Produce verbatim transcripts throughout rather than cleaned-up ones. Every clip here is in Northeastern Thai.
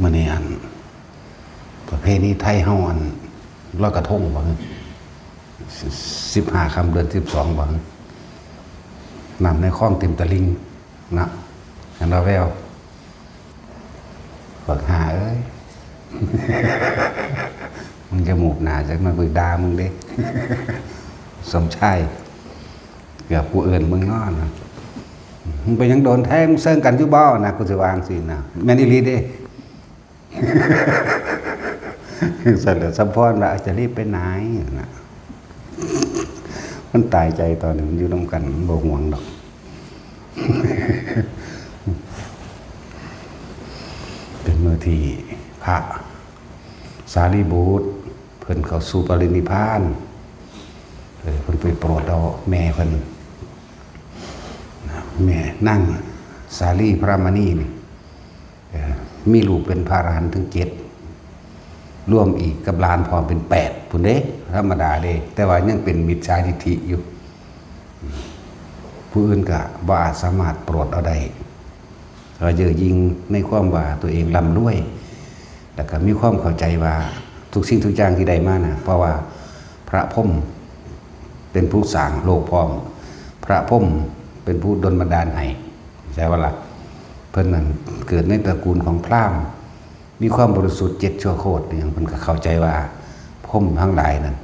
มื้อนี้อัน ประเพณีไทยเฮาอันลอยกระทงบ่ สิบห้าค่ำเดือนสิบสองบ่ น้ำในคลองเต็มตะลิ่งนะ หันละแวว บักห่าเอ้ย มึงจะหมูบหนาจักหน่อย กูด่ามึงเด้ สมชาย เกือบกูเอิ้นมึงเนาะนะ มึงเป็นหยังโดนแท้ มึงเซิงกันอยู่บ่นะ กูสิว่าจั่งซี้นะ แม่นอีหลีเด้ ซั่นแหละ สมพรว่า จะรีบไปไหนนะ มันตายใจตอนนี้ มันอยู่นำกัน มันบ่ห่วงดอก เป็นมื้อที่พระสารีบุตรเพิ่นเข้าสู่ปรินิพพาน เออ เพิ่นไปโปรดเอาแม่เพิ่น แม่นางสาลีพระมณีนี่ เอ่อ มีลูกเป็นพระอรหันต์ถึงเจ็ด รวมอีกกับหลานพร้อมเป็นแปดพุ้นเด้ ธรรมดาเด้ แต่ว่ายังเป็นมิจฉาทิฏฐิอยู่ ผู้อื่นก็บ่อาจสามารถโปรดเอาได้ ก็เย่อหยิ่งในความว่าตัวเองร่ำรวย แล้วก็มีความเข้าใจว่าทุกสิ่งทุกอย่างที่ได้มาน่ะ เพราะว่าพระพรหมเป็นผู้สร้างโลกพร้อม พระพรหมเป็นผู้ดลบันดาลให้ ใช่บ่ล่ะ เพิ่นนั่นเกิดในตระกูลของพราหมณ์ มีความบริสุทธิ์เจ็ดชั่วโคตรนี่ เพิ่นก็เข้าใจว่าพรหมทั้งหลายนั่น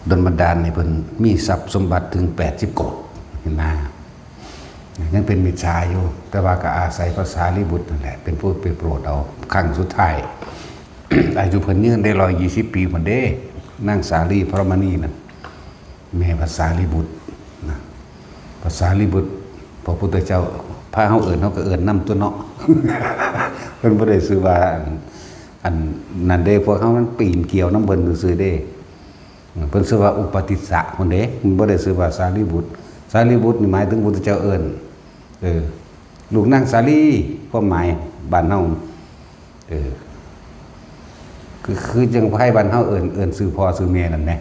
ดลบันดาลให้เพิ่นมีทรัพย์สมบัติถึงแปดสิบโกฏนะ ยังเป็นมิจฉาอยู่ แต่ว่าก็อาศัยพระสารีบุตรนั่นแหละ เป็นผู้ไปโปรดเอาครั้งสุดท้าย อายุเพิ่นยืนได้ร้อยยี่สิบปีพุ้นเด้ นางสาลีพระมณีนั่น แม่พระสารีบุตรนะ พระสารีบุตร พระพุทธเจ้า พาเฮาเอิ้น เฮาก็เอิ้นนำตั๊วเนาะ เพิ่นบ่ได้ชื่อว่าอัน อันนั้นเด้ พวกเฮามันปีนเกี่ยวนำเพิ่นซื่อๆเด้ เพิ่นชื่อว่าอุปติสสะพุ้นเด้ มันบ่ได้ชื่อว่าสารีบุตร สารีบุตรนี่หมายถึงพุทธเจ้าเอิ้น เออ ลูกนางสาลี ความหมายบ้านเฮา เออ คือ คือจั่งไทบ้านเฮาเอิ้น เอิ้นชื่อพ่อชื่อแม่นั่นแหม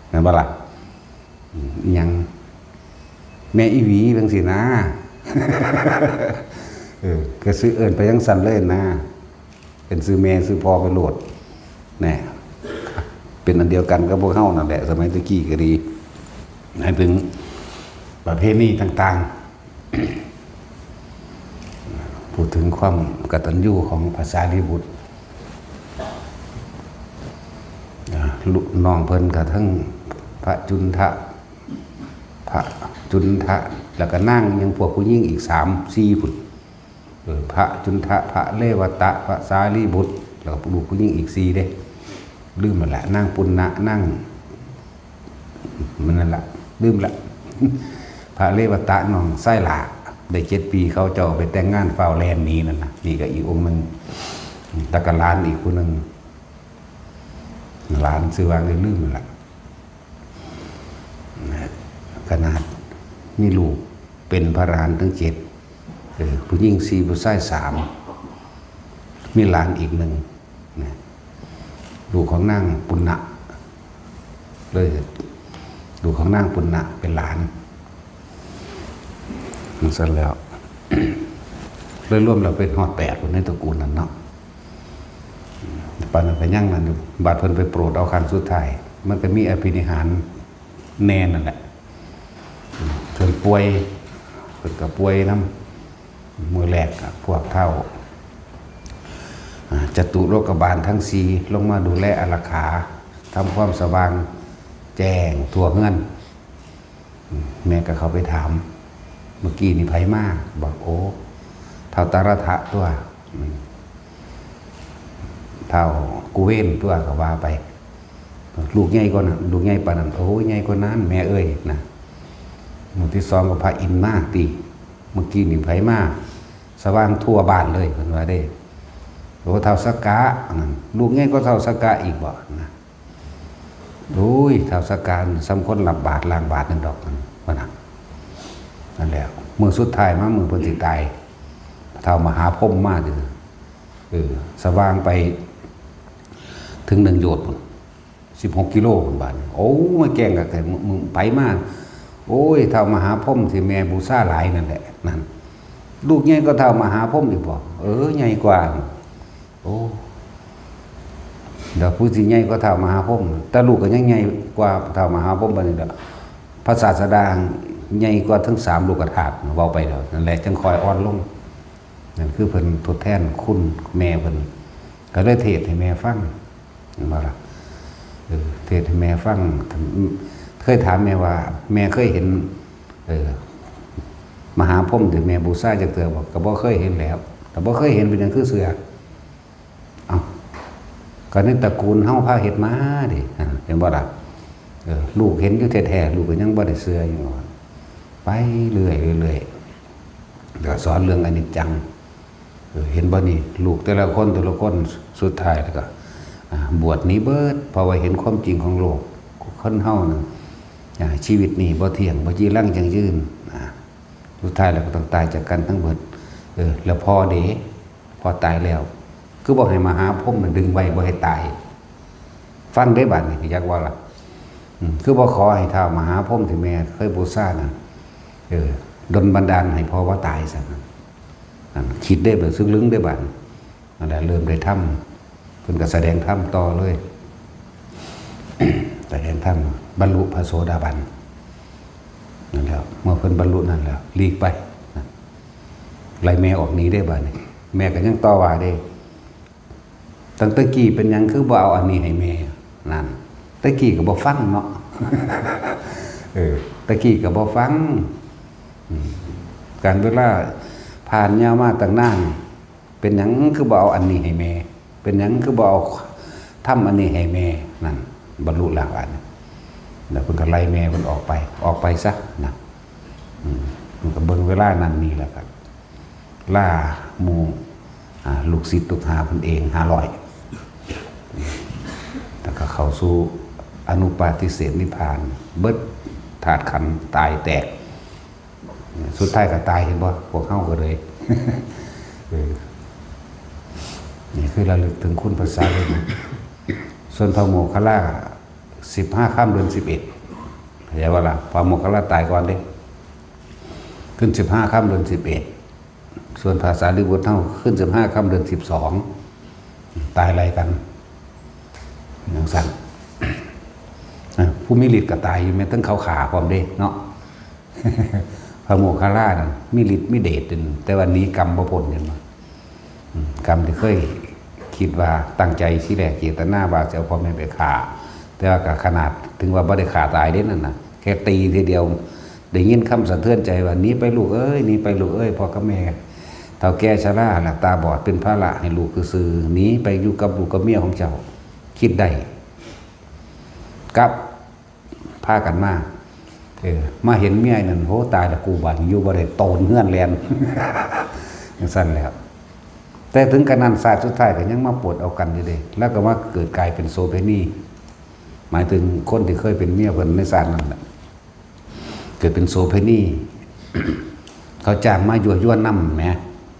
แม่นบ่ล่ะ อืม อิหยัง แม่อีหวีจั่งซี้นะ เออ ก็ชื่อเอิ้นไปจั่งซั้นเลยนะ เป็นชื่อแม่ชื่อพ่อไปโลด แน่ เป็นอันเดียวกันกับพวกเฮานั่นแหละ สมัยตะกี้ก็ดี หมายถึงประเพณีต่างๆ พูดถึงความกตัญญูของพระสารีบุตร อ่า ลูกน้องเพิ่นก็ทั้งพระจุนทะ พระจุนทะ แล้วก็นางยังพวกผู้หญิงอีกสามสี่พุ้น เออ พระจุนทะ พระเรวตะ พระสารีบุตร แล้วก็ลูกผู้หญิงอีกสี่เด้ ลืมหมดละ นางปุณณะ นาง มันนั่นละ ลืมละ พระเรวตะน้องชายหล้า ได้เจ็ดปี เขาเจ้าไปแต่งงาน ฟ้าวแล่นหนีนั่นนะ นี่ก็อีกองค์หนึ่ง แล้วก็หลานอีกผู้หนึ่ง หลานชื่อว่าลืมหมดละ ขนาดมีลูกเป็นพระอรหันต์ทั้งเจ็ด เออ ผู้หญิงสี่ ผู้ชายสาม มีหลานอีกหนึ่งนะ ลูกของนางปุณณะ เลย ลูกของนางปุณณะเป็นหลาน มันซั่นแล้ว เลยรวมแล้วเป็นฮอดแปดคนในตระกูลนั้นเนาะ ปานนั้นก็ยังนั่นอยู่ บาดเพิ่นไปโปรดเอาครั้งสุดท้าย มันก็มีอภินิหารแน่นั่นแหละ เพิ่นป่วย เพิ่นก็ป่วยนำ มื้อแรกอะ พวกท้าว อ่า จตุโลกบาลทั้งสี่ ลงมาดูแลอารักขา ทำความสว่างแจ้งทั่วเฮือน อืม แม่ก็เข้าไปถาม เมื่อกี้นี่ไผมา บอก โอ้ ท้าวตารัฐะตั๊ว อืม ท้าวกุเวนตั๊ว ก็ว่าไป ลูกใหญ่กว่านั้น ลูกใหญ่ปานนั้น โอ้ย ใหญ่กว่านั้น แม่เอ้ย นะ หมู่ที่สองก็พระอินทร์มาติ เมื่อกี้นี่ไผมา สว่างทั่วบ้านเลย เพิ่นว่าเด้ โอ้ ท้าวสักกะ นั่น ลูกใหญ่กว่าท้าวสักกะอีกบ่ นะ โอ้ย ท้าวสักกะนี่ส่ำคนรับบาตรล้างบาตรนั่นดอก ว่านะ นั่นแหละ มื้อสุดท้ายมา มื้อเพิ่นสิตาย ท้าวมหาพรหมมาเด้อ เออ สว่างไปถึงหนึ่งโยชน์พุ้น สิบหกกิโลพุ้น บาดนี้ โอ้ มาแจ้งกับไผ มึง มึงไผมา โอ้ย ท้าวมหาพรหมที่แม่บูชาหลายนั่นแหละ นั่น ลูกใหญ่กว่าท้าวมหาพรหมอีกบ่ เออ ใหญ่กว่า โอ้ เดี๋ยวผู้สิใหญ่กว่าท้าวมหาพรหม แต่ลูกก็ยังใหญ่กว่าท้าวมหาพรหมบัดนี้ดอก พระศาสดาใหญ่กว่าทั้งสามโลกธาตุ เว้าไปแล้ว นั่นแหละ จั่งค่อยอ่อนลง นั่นคือเพิ่นทดแทนคุณแม่เพิ่น ก็เลยเทศน์ให้แม่ฟัง เห็นบ่ล่ะ เออ เทศน์ให้แม่ฟัง เคยถามแม่ว่า แม่เคยเห็น เออ มหาพรหมที่แม่บูชาจักเทื่อบ่ ก็บ่เคยเห็นแล้ว ก็บ่เคยเห็นเป็นหยังคือเชื่อ เอ้า ก็ในตระกูลเฮาพาเฮ็ดมาเด้ อ่า เห็นบ่ล่ะ เออ ลูกเห็นอยู่แท้ๆ ลูกก็ยังบ่ได้เชื่ออยู่ว่า ไปเรื่อยๆ เดี๋ยวสอนเรื่องอนิจจัง เออ เห็นบ่นี่ ลูกแต่ละคนแต่ละคนสุดท้ายแล้วก็ อ่า บวชหนีเบิด เพราะว่าเห็นความจริงของโลก คนเฮานั่น อ่า ชีวิตนี่บ่เที่ยง บ่จีรังยั่งยืน อ่า สุดท้ายแล้วก็ต้องตายจากกันทั้งเบิด เออ แล้วพ่อเด้ พ่อตายแล้ว คือบ่ให้มหาพรหมมันดึงไว้บ่ให้ตาย ฟังได้บัดนี้ อยากว่าล่ะ อืม คือบ่ขอให้ท้าวมหาพรหมที่แม่เคยบูชานั่น เออ ดลบันดาลให้พ่อบ่ตายซะนั่น นั่น คิดได้แบบซึ่งลึงได้บัดนี้ นั่นแหละ เริ่มได้ทำ เพิ่นก็แสดงธรรมต่อเลย แสดงธรรม บรรลุพระโสดาบัน นั่นแหละ เมื่อเพิ่นบรรลุนั่นแล้ว หลีกไป ไล่แม่ออกหนีได้บัดนี้ แม่ก็ยังต่อว่าเด้ ตั้งแต่กี้เป็นหยังคือบ่เอาอันนี้ให้แม่ นั่น แต่กี้ก็บ่ฟังเนาะ เออ แต่กี้ก็บ่ฟัง อืม การเวลาผ่านยาวมาตั้งนาน เป็นหยังคือบ่เอาอันนี้ให้แม่ เป็นหยังคือบ่เอาธรรมอันนี้ให้แม่ นั่น บรรลุแล้วอันนี้ แล้วเพิ่นก็ไล่แม่เพิ่นออกไป ออกไปซะนะ อืม มันก็เบิ่งเวลานั้นนี่แหละครับ ล่าหมู่ อ่า ลูกศิษย์ลูกหาเพิ่นเองห้าร้อย แล้วก็เข้าสู่อนุปาทิเสสนิพพาน เบิดธาตุขันธ์ตายแตก สุดท้ายก็ตาย เห็นบ่ พวกเฮาก็เลย เออ นี่คือระลึกถึงคุณพระสารีบุตร ส่วนพระโมคคัลลา สิบห้าค่ำเดือนสิบเอ็ด เข้าใจบ่ล่ะ พระโมคคัลลาตายก่อนเด้ ขึ้นสิบห้าค่ำเดือนสิบเอ็ด ส่วนพระสารีบุตรเฮาขึ้นสิบห้าค่ำเดือนสิบสอง ตายไล่กัน จั่งซั้น อ่ะ ผู้มีฤทธิ์ก็ตายอยู่ แม่นทั้งเขาฆ่าพร้อมเด้เนาะ พระโมคคัลลานั่น มีฤทธิ์มีเดชอยู่ แต่ว่าหนีกรรมบ่พ้น เห็นบ่ อืม กรรมที่เคยคิดว่าตั้งใจทีแรกเจตนาว่าจะเอาพ่อแม่ไปฆ่า แต่ว่าก็ขนาดถึงว่าบ่ได้ฆ่าตายเด้นั่นน่ะ แค่ตีทีเดียว ได้ยินคำสะเทือนใจว่า "หนีไปลูกเอ้ย หนีไปลูกเอ้ย พ่อกับแม่เฒ่าแก่ชราแล้ว ตาบอดเป็นภาระให้ลูกซื่อๆ หนีไปอยู่กับลูกกับเมียของเจ้า" คิดได้ กลับ พากันมา เออ มาเห็นเมียนั่น โห ตายละกู บาดนี้อยู่บ่ได้ โตนเฮือนแล่น จั่งซั้นแหละครับ แต่ถึงกะนั้นชาติสุดท้ายก็ยังมาปวดเอากันอยู่เด้ แล้วก็มาเกิดกลายเป็นโสเภณี หมายถึงคนที่เคยเป็นเมียเพิ่นในชาตินั้นแหละ เกิดเป็นโสเภณี เขาจ้างมายั่วยวนนำแหม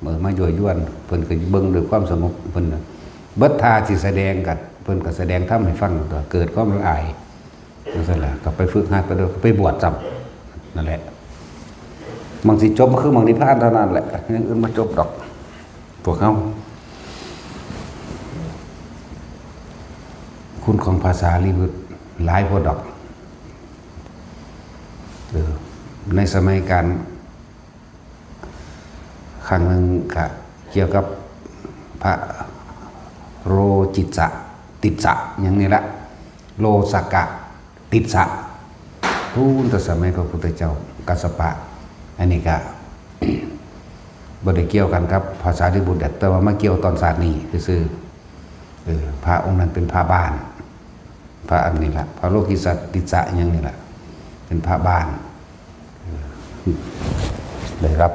เออ มายั่วยวน เพิ่นก็เบิ่งด้วยความสงบ เพิ่นน่ะ เบิดท่าที่แสดงกัด เพิ่นก็แสดงธรรมให้ฟัง ก็เกิดความละอาย จั่งซั้นล่ะ ก็ไปฝึกหัดไปเด้อ ก็ไปบวชซ้ำ นั่นแหละ บางสิจบก็คือมรรคนิพพานเท่านั้นแหละ อย่างอื่นบ่จบดอก พวกเฮา คุณของพระสารีบุตรหลายโพดดอก เออ ในสมัยการ ครั้งหนึ่งก็เกี่ยวกับพระโรจิตสะ ติสสะ อย่างนี้ละ โลสกะ ติสสะ พู้นแต่สมัยพระพุทธเจ้า กัสสปะ อันนี้ก็ บ่ได้เกี่ยวกันกับพระสารีบุตรดอก แต่ว่ามาเกี่ยวตอนชาตินี้ซื่อๆ เออ พระองค์นั้นเป็นพระบ้าน พระอันนี้ละ พระโลกิตสะ ติสสะ อย่างนี้ละ เป็นพระบ้าน ได้รับ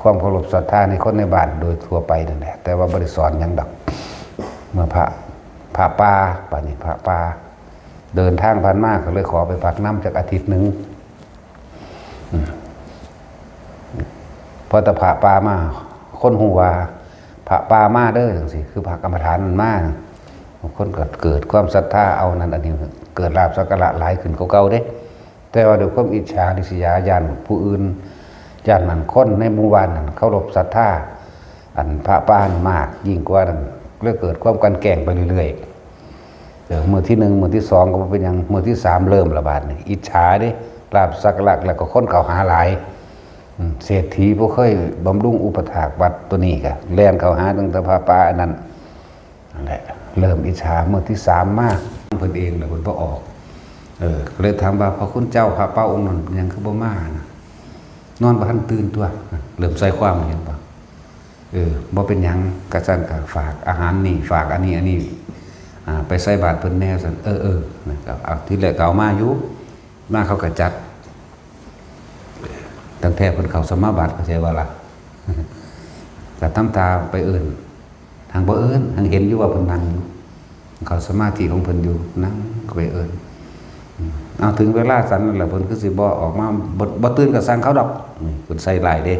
ความเคารพศรัทธาในคนในบ้านโดยทั่วไปนั่นแหละ แต่ว่าบ่ได้สอนหยังดอก เมื่อพระ พระป่า บัดนี้พระป่า เดินทางผ่านมาก็เลยขอไปพักนำจักอาทิตย์หนึ่ง อืม พอแต่พระป่ามา คนฮู้ว่าพระป่ามาเด้อ จั่งซี้ คือพระกรรมฐานมันมา คนก็เกิดความศรัทธาเอานั่นอันนี้ เกิดลาภสักการะหลายขึ้นกว่าเก่าเด้ แต่ว่าด้วยความอิจฉาริษยา ย้านผู้อื่น จากนั้นคนในหมู่บ้านนั้นเคารพศรัทธา อันพระปานมากยิ่งกว่านั้น เลยเกิดความกันแกล้งไปเรื่อยๆ เออ มื้อที่หนึ่ง มื้อที่สองก็บ่เป็นหยัง มื้อที่สามเริ่มละบาดนี่ อิจฉาเด้ ลาภสักการะ แล้วก็คนเข้าหาหลาย อืม เศรษฐีผู้เคยบำรุงอุปถากวัดตัวนี้ก็แล่นเข้าหาตั้งแต่พระปาอันนั้น นั่นแหละ เริ่มอิจฉา มื้อที่สามมา เพิ่นเองแหละ เพิ่นบ่ออก เออ ก็เลยถามว่า "พระคุณเจ้า พระปาองค์นั้นเป็นหยังคือบ่มานะ นอนบ่ทันตื่นตัว" เริ่มใส่ความ เห็นบ่ เออ บ่เป็นหยัง กะซั่นกะฝากอาหารนี่ ฝากอันนี้ อันนี้ อ่า ไปใส่บาตรเพิ่นแหน่ซั่น เออ เออ นะ ก็เอา ทีแรกก็เอามาอยู่ มาเขาก็จัด ตั้งแต่เพิ่นเข้าสมาบัติ เข้าใจบ่ล่ะ ก็ทำท่าไปเอิ้น หั้งบ่เอิ้น หั้งเห็นอยู่ว่าเพิ่นนั่งอยู่ เข้าสมาธิของเพิ่นอยู่ นั่งก็ไปเอิ้น อืม เอา ถึงเวลาฉันนั่นแหละ เพิ่นคือสิบ่ออกมา บ่ บ่ตื่นก็สั่งเขาดอก นี่ เพิ่นใส่ร้ายเด้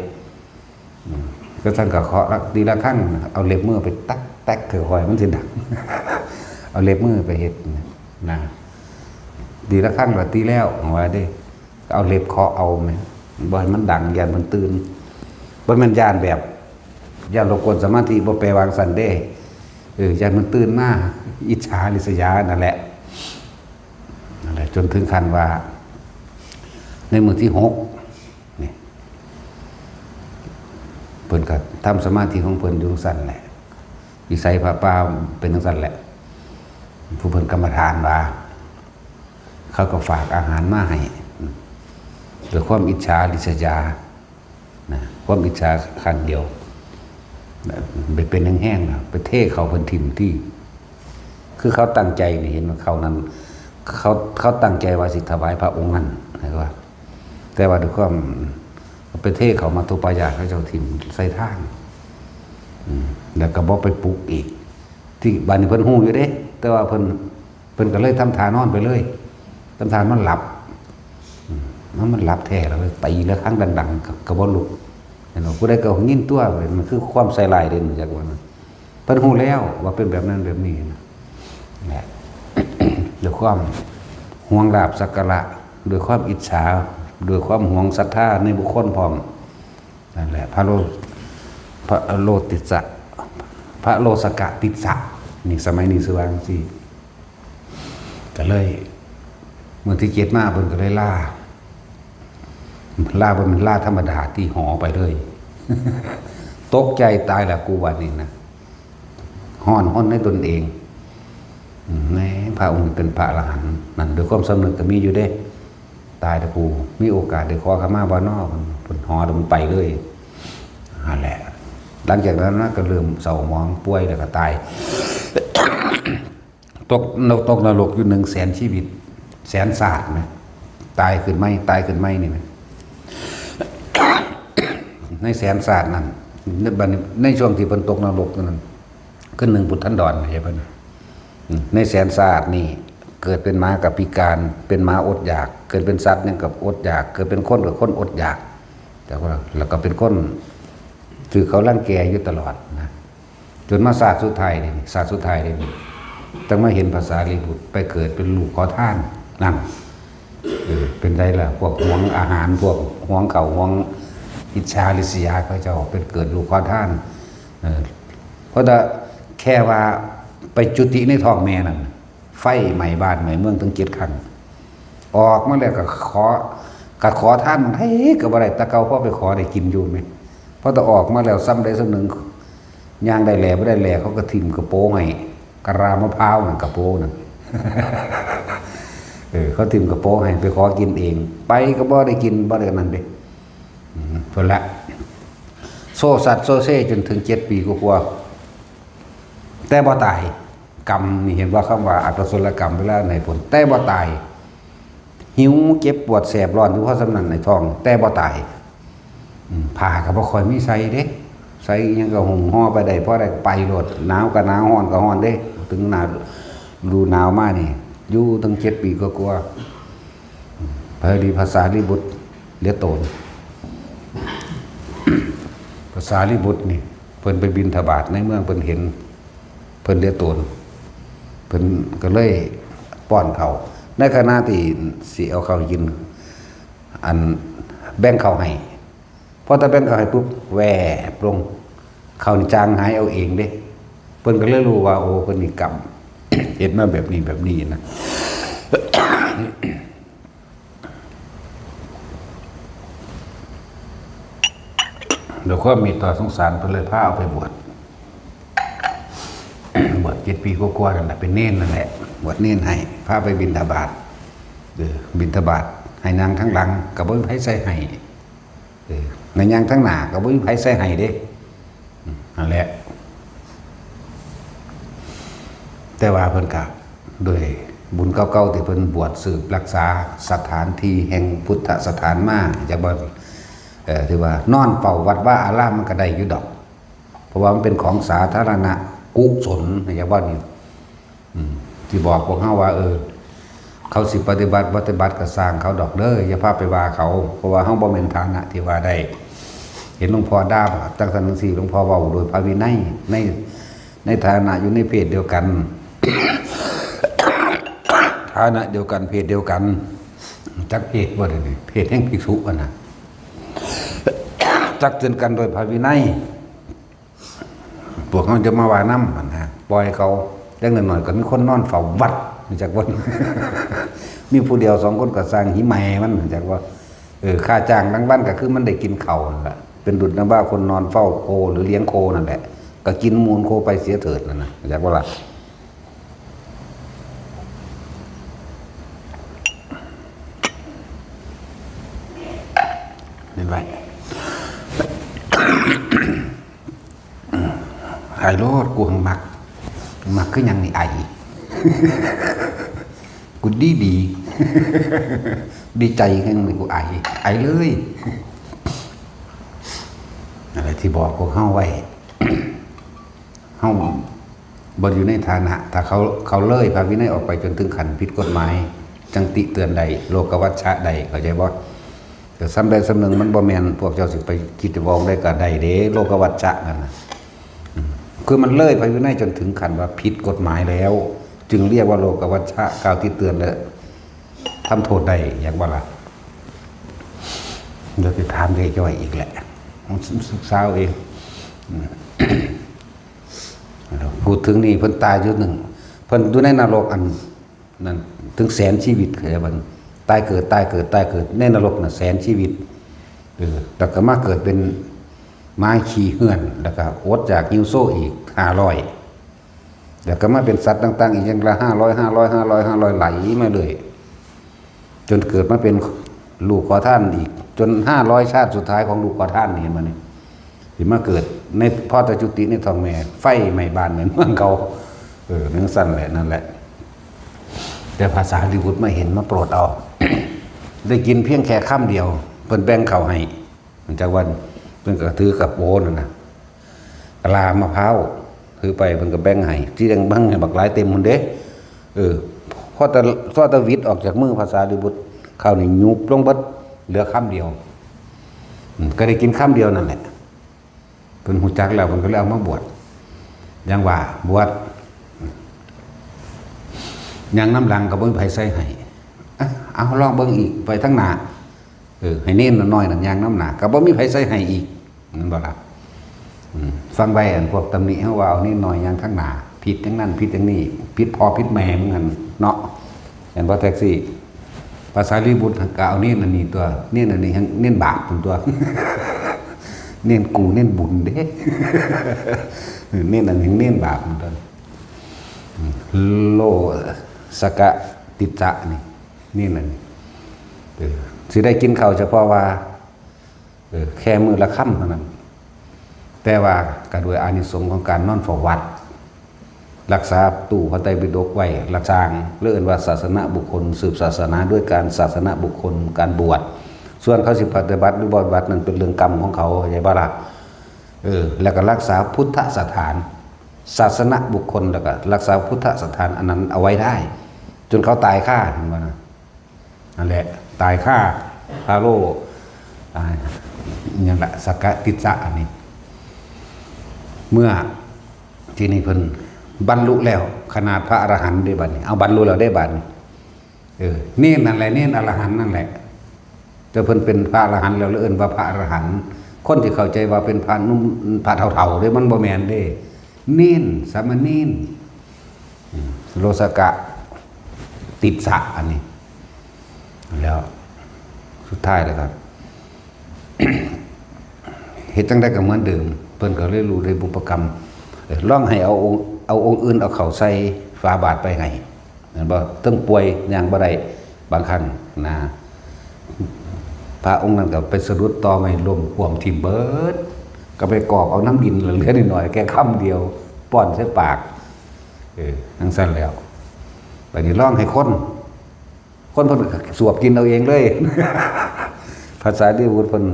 อืม ก็สั่งก็เคาะละ ตีละครั้ง เอาเล็บมือไปตักแตกคือหอยมันสิดัง เอาเล็บมือไปเฮ็ดนะ ตีละครั้งละ ตีแล้วว่าเด้ เอาเล็บเคาะเอาแหม บ่ให้มันดัง ย่านมันตื่น บ่แม่นย่านแบบ ย่านรบกวนสมาธิ บ่แปลว่าจั่งซั้นเด้ เออ ย่านมันตื่นมา อิจฉาริษยานั่นแหละ นั่นแหละ จนถึงขั้นว่า ในมื้อที่หกนี่ เพิ่นก็ทำสมาธิของเพิ่นอยู่จั่งซั้นแหละ วิสัยพระปาเป็นจั่งซั้นแหละ ผู้เพิ่นกรรมฐานว่า เขาก็ฝากอาหารมาให้ ด้วยความอิจฉาริษยา นะ ความอิจฉาครั้งเดียว ไปเป็นแห้งๆนะ ไปเทเขาเพิ่นถิ่มที่ คือเขาตั้งใจนี่ เห็นว่าเขานั้น เขา เขาตั้งใจว่าสิถวายพระองค์นั้น เห็นบ่ แต่ว่าด้วยความไปเทเขามัทธุปายาต เขาเจ้าถิ่มใส่ทาง อืม แล้วก็บ่ไปปลุกอีก ที่บ้านนี้เพิ่นฮู้อยู่เด้ แต่ว่าเพิ่น เพิ่นก็เลยทำท่านอนไปเลย ทำท่านอนหลับ อืม มัน มันหลับแท้แล้ว ตีระฆังดังๆ ก็ ก็บ่ลุก เห็นบ่ ผู้ใดก็ยินตัว มันคือความใส่ร้ายเด้ จักว่านะ เพิ่นฮู้แล้วว่าเป็นแบบนั้นแบบนี้นะ แหละ ด้วยความหวงลาภสักการะ ด้วยความอิจฉา ด้วยความหวงศรัทธาในบุคคลพร้อม นั่นแหละ พระโล พระโลติสสะ พระโลสกะติสสะ นี่ สมัยนี้ชื่อว่าจั่งซี้ ก็เลย มื้อที่เจ็ดมาเพิ่นก็เลยลา ลาบ่แม่นลาธรรมดา ที่หอไปเลย ตกใจตายละกู บัดนี้นะ ฮ้อนฮนในตนเอง อืม แหม พระองค์นี้เป็นพระอรหันต์นั่น ด้วยความสำนึกก็มีอยู่เด้ ตายละกู มีโอกาสได้ขอขมาบ่น้อ เพิ่น เพิ่นหอแล้วมันไปเลย นั่นแหละ หลังจากนั้นมาก็เริ่มเศร้าหมอง ป่วยแล้วก็ตาย ตกนรก ตกนรกอยู่หนึ่งแสนชีวิต แสนชาตินะ ตายขึ้นใหม่ ตายขึ้นใหม่นี่นะ ในแสนชาตินั้น ในบัดนี้ ในช่วงที่เพิ่นตกนรกนั้น ขึ้นหนึ่งพุทธันดร เห็นบ่นะ อืม ในแสนชาตินี่ เกิดเป็นหมาก็พิการ เป็นหมาอดอยาก เกิดเป็นสัตว์หยังก็อดอยาก เกิดเป็นคนก็คนอดอยาก แต่ว่า แล้วก็เป็นคนถืกเขารังแกอยู่ตลอดนะ จนมาชาติสุดท้ายนี่ ชาติสุดท้ายนี่ ต้องมาเห็นพระสารีบุตรไปเกิดเป็นลูกขอทาน นั่น เออ เป็นไดล่ะ พวกหวงอาหาร พวกหวงข้าว หวงอิจฉาริษยา เขาเจ้าเป็นเกิดลูกขอทาน เออ เพราะแต่แค่ว่าไปจุติในท้องแม่นั่น ไฟไหม้บ้านไหม้เมืองตั้งเจ็ดครั้ง ออกมาแล้วก็ขอ ก็ขอทานมันให้ก็บ่ได้ แต่เก่าพอไปขอได้กินอยู่แหม พอแต่ออกมาแล้ว ส่ำใดส่ำหนึ่ง ย่างได้แหล่บ่ได้แหล่ เขาก็ถิ่มกระโปรงให้ กะลามะพร้าวนั่น กระโปรงนั่น เออ เขาถิ่มกระโปรงให้ ไปขอกินเอง ไปก็บ่ได้กิน บ่ได้นั่นเด้ อืม เพิ่นละ โซ่สัตว์โซ่เซ่จนถึงเจ็ดปีกว่าๆ แต่บ่ตาย กรรมนี่ เห็นว่าคำว่าอกุศลกรรมเวลาไหนผล แต่บ่ตาย หิว เจ็บปวดแสบร้อนอยู่พอส่ำนั้นในท้อง แต่บ่ตาย อืม ผ้าก็บ่ค่อยมีใส่เด้ ใส่อิหยังก็ห่มห่อไปได้ พอได้ไปโลด หนาวก็หนาว ร้อนก็ร้อนเด้ ถึงหนาว ฤดูหนาวมานี่ อยู่ตั้งเจ็ดปีกว่าๆ อืม พระรี พระสารีบุตรเหลือโตน พระสารีบุตรนี่ เพิ่นไปบิณฑบาตในเมือง เพิ่นเห็น เพิ่นเหลือโตน เพิ่นก็เลยป้อนข้าว ในขณะที่สิเอาข้าวกิน อันแบ่งข้าวให้ พอตาแบงเขาให้ปุ๊บ แวบลง เขานี่จางหายเอาเองเด้ เพิ่นก็เลยรู้ว่า โอ้ เพิ่นนี่กรรม เฮ็ดมาแบบนี้แบบนี้นะ ด้วยความเมตตาสงสาร เพิ่นเลยพาเอาไปบวช บวชเจ็ดปีกว่าๆนั่นแหละ เป็นเณรนั่นแหละ บวชเณรให้ พาไปบิณฑบาต เออ บิณฑบาต ให้นั่งข้างหลัง ก็บ่มีไผใส่ให้ เออ ในย่างทั้งหน้าก็บ่มีไผใส่ให้เด้ อืม นั่นแหละ แต่ว่าเพิ่นก็ด้วยบุญเก่าๆที่เพิ่นบวชสืบรักษาสถานที่แห่งพุทธสถานมา จักบ่ เอ่อ ที่ว่านอนเฝ้าวัดวาอารามมันก็ได้อยู่ดอก เพราะว่ามันเป็นของสาธารณกุศล จักบ่นี่ อืม ที่บอกพวกเฮาว่า เออ เขาสิปฏิบัติ ปฏิบัติก็ซ่างเขาดอกเด้อ อย่าพาไปว่าเขา เพราะว่าเฮาบ่แม่นฐานะที่ว่าได้ เห็นหลวงพ่อด่าจังซั่นจังซี่ หลวงพ่อเว้าโดยพระวินัย ใน ในฐานะอยู่ในเพศเดียวกัน ฐานะเดียวกัน เพศเดียวกัน จักเพศบ่ได้นี่ เพศแห่งภิกษุอะนะ จักเตือนกันโดยพระวินัย พวกเขาจะมาว่านำหั่นนะ ปล่อยเขา จักหน่อยๆก็มีคนนอนเฝ้าวัด จักว่า มีผู้เดียวสองคนก็ซ่างหิแม่มัน จักว่า เออ ค่าจ้างรางวัลก็คือมันได้กินข้าวนั่นแหละ เป็นดุจดังว่าคนนอนเฝ้าโคหรือเลี้ยงโคนั่นแหละ ก็กินมูลโคไปเสียเถิดนั่นนะ จักว่าล่ะ เห็นไหม ไอโลด กูหังมัก มักคือหยังนี่ ไอ กูดีดี ดีใจแฮงนี่ กูไอ ไอเลย อะไรที่บอกพวกเฮาไว้ เฮาบ่อยู่ในฐานะ ถ้าเขา เขาเลยพระวินัยออกไปจนถึงขั้นผิดกฎหมาย จังติเตือนได้ โลกวัชชะได้ เข้าใจบ่? แต่ส่ำใดส่ำหนึ่งมันบ่แม่น พวกเจ้าสิไปคิดจะบอกได้ก็ได้เด้ โลกวัชชะนั่นน่ะ อืม คือมันเลยพระวินัยจนถึงขั้นว่าผิดกฎหมายแล้ว จึงเรียกว่าโลกวัชชะ กล่าวติเตือนและทำโทษได้ อย่างว่าล่ะ เดี๋ยวไปถามยายจ้อยอีกแหละ ศึกษาเอาเอง อืม พูดถึงนี่ เพิ่นตายอยู่หนึ่ง เพิ่นอยู่ในนรกอัน นั่น ถึงแสนชีวิต เข้าใจบ่? ตายเกิด ตายเกิด ตายเกิด ในนรกน่ะแสนชีวิต เออ แล้วก็มาเกิดเป็นหมาขี้เฮือน แล้วก็อดอยากหิวโซอีกห้าร้อย แล้วก็มาเป็นสัตว์ต่างๆ อีกอย่างละห้าร้อย ห้าร้อย ห้าร้อย ห้าร้อย ไหลมาเลย จนเกิดมาเป็นลูกขอทานอีก จนห้าร้อยชาติสุดท้ายของลูกขอทานนี่ เห็นบ่นี่ สิมาเกิดในพอตจุติในท้องแม่ ไฟไหม้บ้านไหม้เมืองเขา เออ จั่งซั่นแหละ นั่นแหละ แต่พระสารีบุตรมาเห็นมาโปรดเอา ได้กินเพียงแค่คำเดียว เพิ่นแบ่งข้าวให้ จักวัน เพิ่นก็ถือกะโปนั่นน่ะ กะลามะพร้าว ถือไป เพิ่นก็แบ่งให้ ที่แบ่งให้บักหลายเต็มพุ้นเด้ เออ พอแต่ พอแต่หวิดออกจากมือพระสารีบุตร ข้าวนี่ยุบลงเบิด เหลือคำเดียว อืม ก็ได้กินคำเดียวนั่นแหละ เพิ่นฮู้จักแล้ว เพิ่นก็เลยเอามาบวช อย่างว่าบวช ย่างนำหลังก็บ่มีไผใส่ให้ อ่ะ เอาลองเบิ่งอีก ไปทางหน้า เออ ให้เณรน้อยๆนั่นย่างนำหน้า ก็บ่มีไผใส่ให้อีก แม่นบ่ล่ะ? อืม ฟังไว้ อันพวกตำหนิเฮาว่าเอาเณรน้อยย่างทางหน้า ผิดจั่งนั้น ผิดจั่งนี้ ผิดพ่อผิดแม่มึงหั่นเนาะ แม่นบ่แท็กซี่? พระสารีบุตรก็เอาเณรอันนี้ตัว เณรอันนี้แฮ่งเณรบาปพุ้นตัว เณรกูเณรบุญเด้ เณรอันนี้แฮ่งเณรบาปพุ้นตัว โลสกะติจจะนี่ เณรอันนี้ เออ สิได้กินข้าวเฉพาะว่า เออ แค่มื้อละคำเท่านั้น แต่ว่าก็ด้วยอานิสงส์ของการนอนเฝ้าวัด รักษาตู้พระไตรปิฎกไว้ ละสร้าง เรียกว่าศาสนบุคคล สืบศาสนาด้วยการศาสนบุคคล การบวช ส่วนเขาสิปฏิบัติหรือบ่ปฏิบัตินั่นเป็นเรื่องกรรมของเขา เข้าใจบ่ล่ะ? เออ แล้วก็รักษาพุทธสถาน ศาสนบุคคล แล้วก็รักษาพุทธสถานอันนั้นเอาไว้ได้ จนเขาตายคา เห็นบ่นะ? นั่นแหละ ตายคาพาโล อ่า หยังละ สกะติจจะอันนี้ เมื่อ ทีนี้เพิ่นบรรลุแล้ว ขนาดพระอรหันต์เด้บัดนี้ เอาบรรลุแล้วเด้บัดนี้ เออ เณรนั่นแหละ เณรอรหันต์นั่นแหละ แต่เพิ่นเป็นพระอรหันต์แล้ว เลยเอิ้นว่าพระอรหันต์ คนที่เข้าใจว่าเป็นพระหนุ่ม พระเฒ่าๆเด้ มันบ่แม่นเด้ เณร สามเณร อืม โลสกะ ติสสะ อันนี้ แล้วสุดท้ายแล้วก็ เฮ็ดจั่งใดก็เหมือนเดิม เพิ่นก็เลยรู้ได้บุพกรรม เออ ลองให้เอาองค์ เอาองค์อื่นเอาเข้าใส่ฝาบาตรไปให้ แม่นบ่ เทิงป่วย ย่างบ่ได้ บางครั้งนะ พระองค์นั้นก็ไปสะดุดตอไม้ล้มขว้มทิ่มเบิด ก็ไปกอบเอาน้ำดินเหลือนิดหน่อย แค่คำเดียว ป้อนใส่ปาก เออ จั่งซั้นแล้ว บัดนี้ลองให้คน คนเพิ่นก็สวบกินเอาเองเลย ภาษาลิบุตรเพิ่น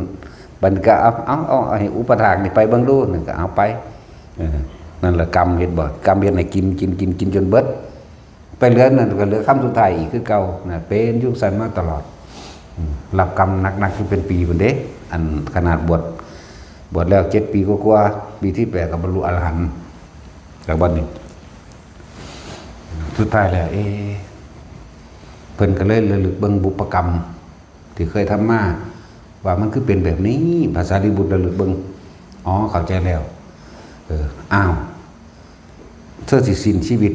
บัดนี้ก็เอา เอา เอา เอาให้อุปถากนี่ไปเบิ่งดู นั่นก็เอาไป เออ นั่นแหละกรรมเฮ็ดบ่ กรรมเฮ็ดให้กิน กิน กิน กินจนเบิด ไปเหลือนั่นก็เหลือคำสุดท้ายอีกคือเก่านะ เป็นอยู่จั่งซั้นมาตลอด อืม รับกรรมหนักๆอยู่เป็นปีพุ้นเด้ อันขนาดบวช บวชแล้วเจ็ดปีกว่าๆ ปีที่แปดก็บรรลุอรหันต์ จากบัดนี้ สุดท้ายแล้ว เอ๊ะ เพิ่นก็เลยระลึกเบิ่งบุพกรรม ที่เคยทำมา ว่ามันคือเป็นแบบนี้ พระสารีบุตรระลึกเบิ่ง อ๋อ เข้าใจแล้ว เออ อ้าว เธอสิสิ้นชีวิต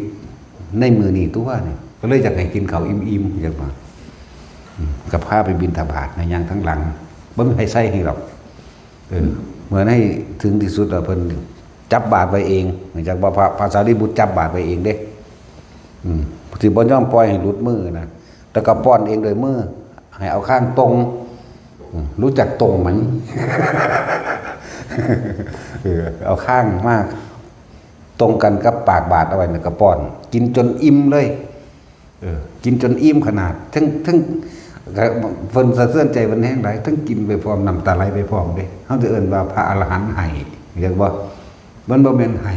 ในมื้อนี้ตัวนี่ ก็เลยอยากให้กินข้าวอิ่มๆ จั่งว่า อืม ก็พาไปบิณฑบาตนะ ย่างทางหลัง บ่มีไผใส่ให้ดอก เออ เมื่อในถึงที่สุดแล้วเพิ่นจับบาตรไว้เอง จั่งว่าพระ พระสารีบุตรจับบาตรไว้เองเด้ อืม สิบ่ยอมปล่อยให้หลุดมือนะ แต่ก็ป้อนเองโดวยมือ ให้เอาข้างตรง อืม รู้จักตรงไหม เออ เอาข้างมาตรงกันกับปากบาตรเอาไว้ แล้วก็ป้อน กินจนอิ่มเลย เออ กินจนอิ่มขนาด ทั้ง ทั้ง เพิ่นสะเทือนใจเพิ่นแฮงหลาย ทั้งกินไปพร้อม น้ำตาไหลไปพร้อมเด้ เฮาจะเอิ้นว่าพระอรหันต์ไห้ เห็นบ่ มันบ่แม่นไห้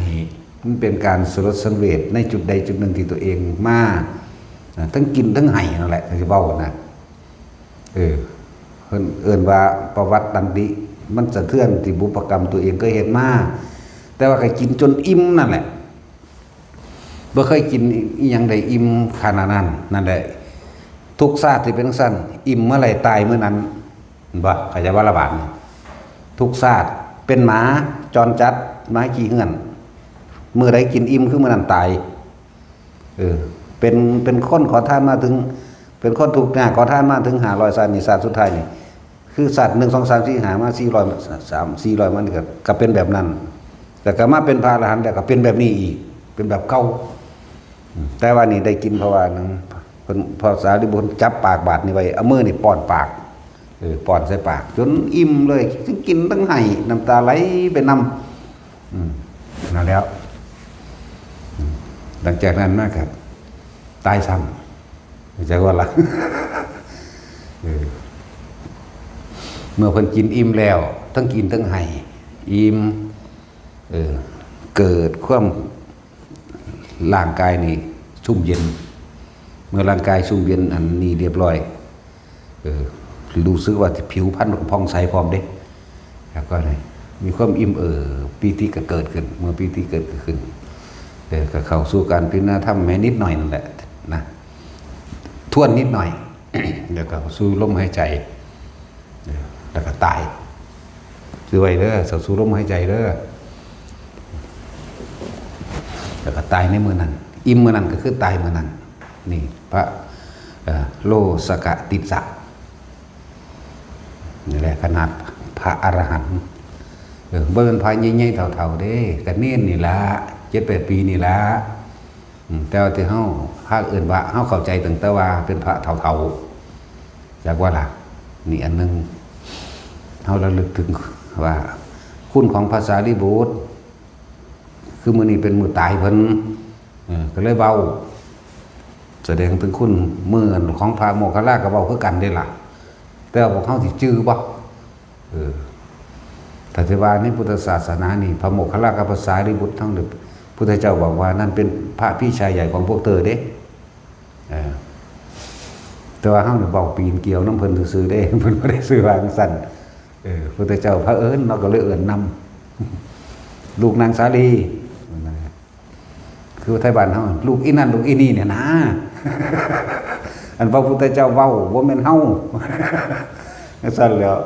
มันเป็นการสลดสังเวชในจุดใดจุดหนึ่งที่ตัวเองมา อ่า ทั้งกินทั้งไห้นั่นแหละ ที่เว้านะ เออ เพิ่นเอิ้นว่าประวัติดันดิ มันสะเทือนที่บุพกรรมตัวเองเคยเฮ็ดมา แต่ว่าก็กินจนอิ่มนั่นแหละ บ่เคยกินอิหยังได้อิ่มขนาดนั้น นั่นแหละ ทุกชาติที่เป็นจั่งซั้น อิ่มเมื่อไหร่ตายเมื่อนั้น เห็นบ่ เข้าใจว่าละบาดนี่ ทุกชาติ เป็นหมาจรจัด หมาขี้เฮือน มื้อใดกินอิ่มคือมื้อนั้นตาย เออ เป็น เป็นคนขอทานมาถึง เป็นคนทุกข์ยากขอทานมาถึงห้าร้อยชาตินี่ ชาติสุดท้ายนี่ คือชาติหนึ่ง สอง สาม สี่ ห้า มา สี่ร้อย สาม สี่ร้อย มันก็ ก็เป็นแบบนั้น แต่ก็มาเป็นพระอรหันต์แล้วก็เป็นแบบนี้อีก เป็นแบบเก่า อืม แต่ว่านี่ได้กินเพราะว่าหนึ่ง เพิ่น พระสารีบุตรจับปากบาตรนี่ไว้ เอามือนี่ป้อนปาก เออ ป้อนใส่ปาก จนอิ่มเลย ทั้งกินทั้งไห้ น้ำตาไหลไปนำ อืม นั่นแล้ว อืม หลังจากนั้นมาก็ตายซ้ำ เข้าใจว่าล่ะ เออ เมื่อเพิ่นกินอิ่มแล้ว ทั้งกินทั้งไห้ อิ่ม เออ เกิดความ ร่างกายนี่ชุ่มเย็น เมื่อร่างกายชุ่มเย็นอันนี้เรียบร้อย เออ รู้สึกว่าผิวพรรณก็ผ่องใสพร้อมเด้ แล้วก็นี่มีความอิ่มเอิบ ปีติก็เกิดขึ้น เมื่อปีติเกิดขึ้น เออ ก็เข้าสู่การพิจารณาธรรมแม้นิดหน่อยนั่นแหละนะ ทวนนิดหน่อย แล้วก็สู่ลมหายใจ เออ แล้วก็ตาย ถือไว้เด้อ เข้าสู่ลมหายใจเด้อ แล้วก็ตายในมื้อนั้น อิ่มมื้อนั้นก็คือตายมื้อนั้น นี่ พระ เอ่อ โลสกะติสสะ นี่แหละขนาดพระอรหันต์ เออ บ่เป็นพระใหญ่ๆเฒ่าๆเด้ ก็เณรนี่ละ เจ็ดแปดปีนี่ละ อืม แต่ว่าที่เฮา พระเอิ้นว่า เฮาเข้าใจตั้งแต่ว่าเป็นพระเฒ่าๆ จักว่าล่ะ นี่อันหนึ่ง เฮาระลึกถึงว่า คุณของพระสารีบุตร คือมื้อนี้เป็นมื้อตายเพิ่น เออ ก็เลยเว้า แสดงถึงคุณ มื้อของพระโมคคัลลาก็เว้าคือกันเด้ล่ะ แต่ว่าพวกเฮาสิจื่อบ่ เออ ถ้าสิว่าในพุทธศาสนานี่ พระโมคคัลลากับพระสารีบุตรทั้งหมด พุทธเจ้าบอกว่านั่นเป็นพระพี่ชายใหญ่ของพวกเธอเด้ เออ แต่ว่าเฮานี่เว้าปีนเกลียวนำเพิ่นซื่อๆเด้ เพิ่นบ่ได้ชื่อว่าจั่งซั้น เออ พุทธเจ้าเผอิญเนาะ ก็เลยเอิ้นนำ ลูกนางสาลี คือไทบ้านเฮา ลูกอีนั่น ลูกอีนี่เนี่ยนะ อันพระพุทธเจ้าเว้า บ่แม่นเฮา จั่งซั้นแหล้ว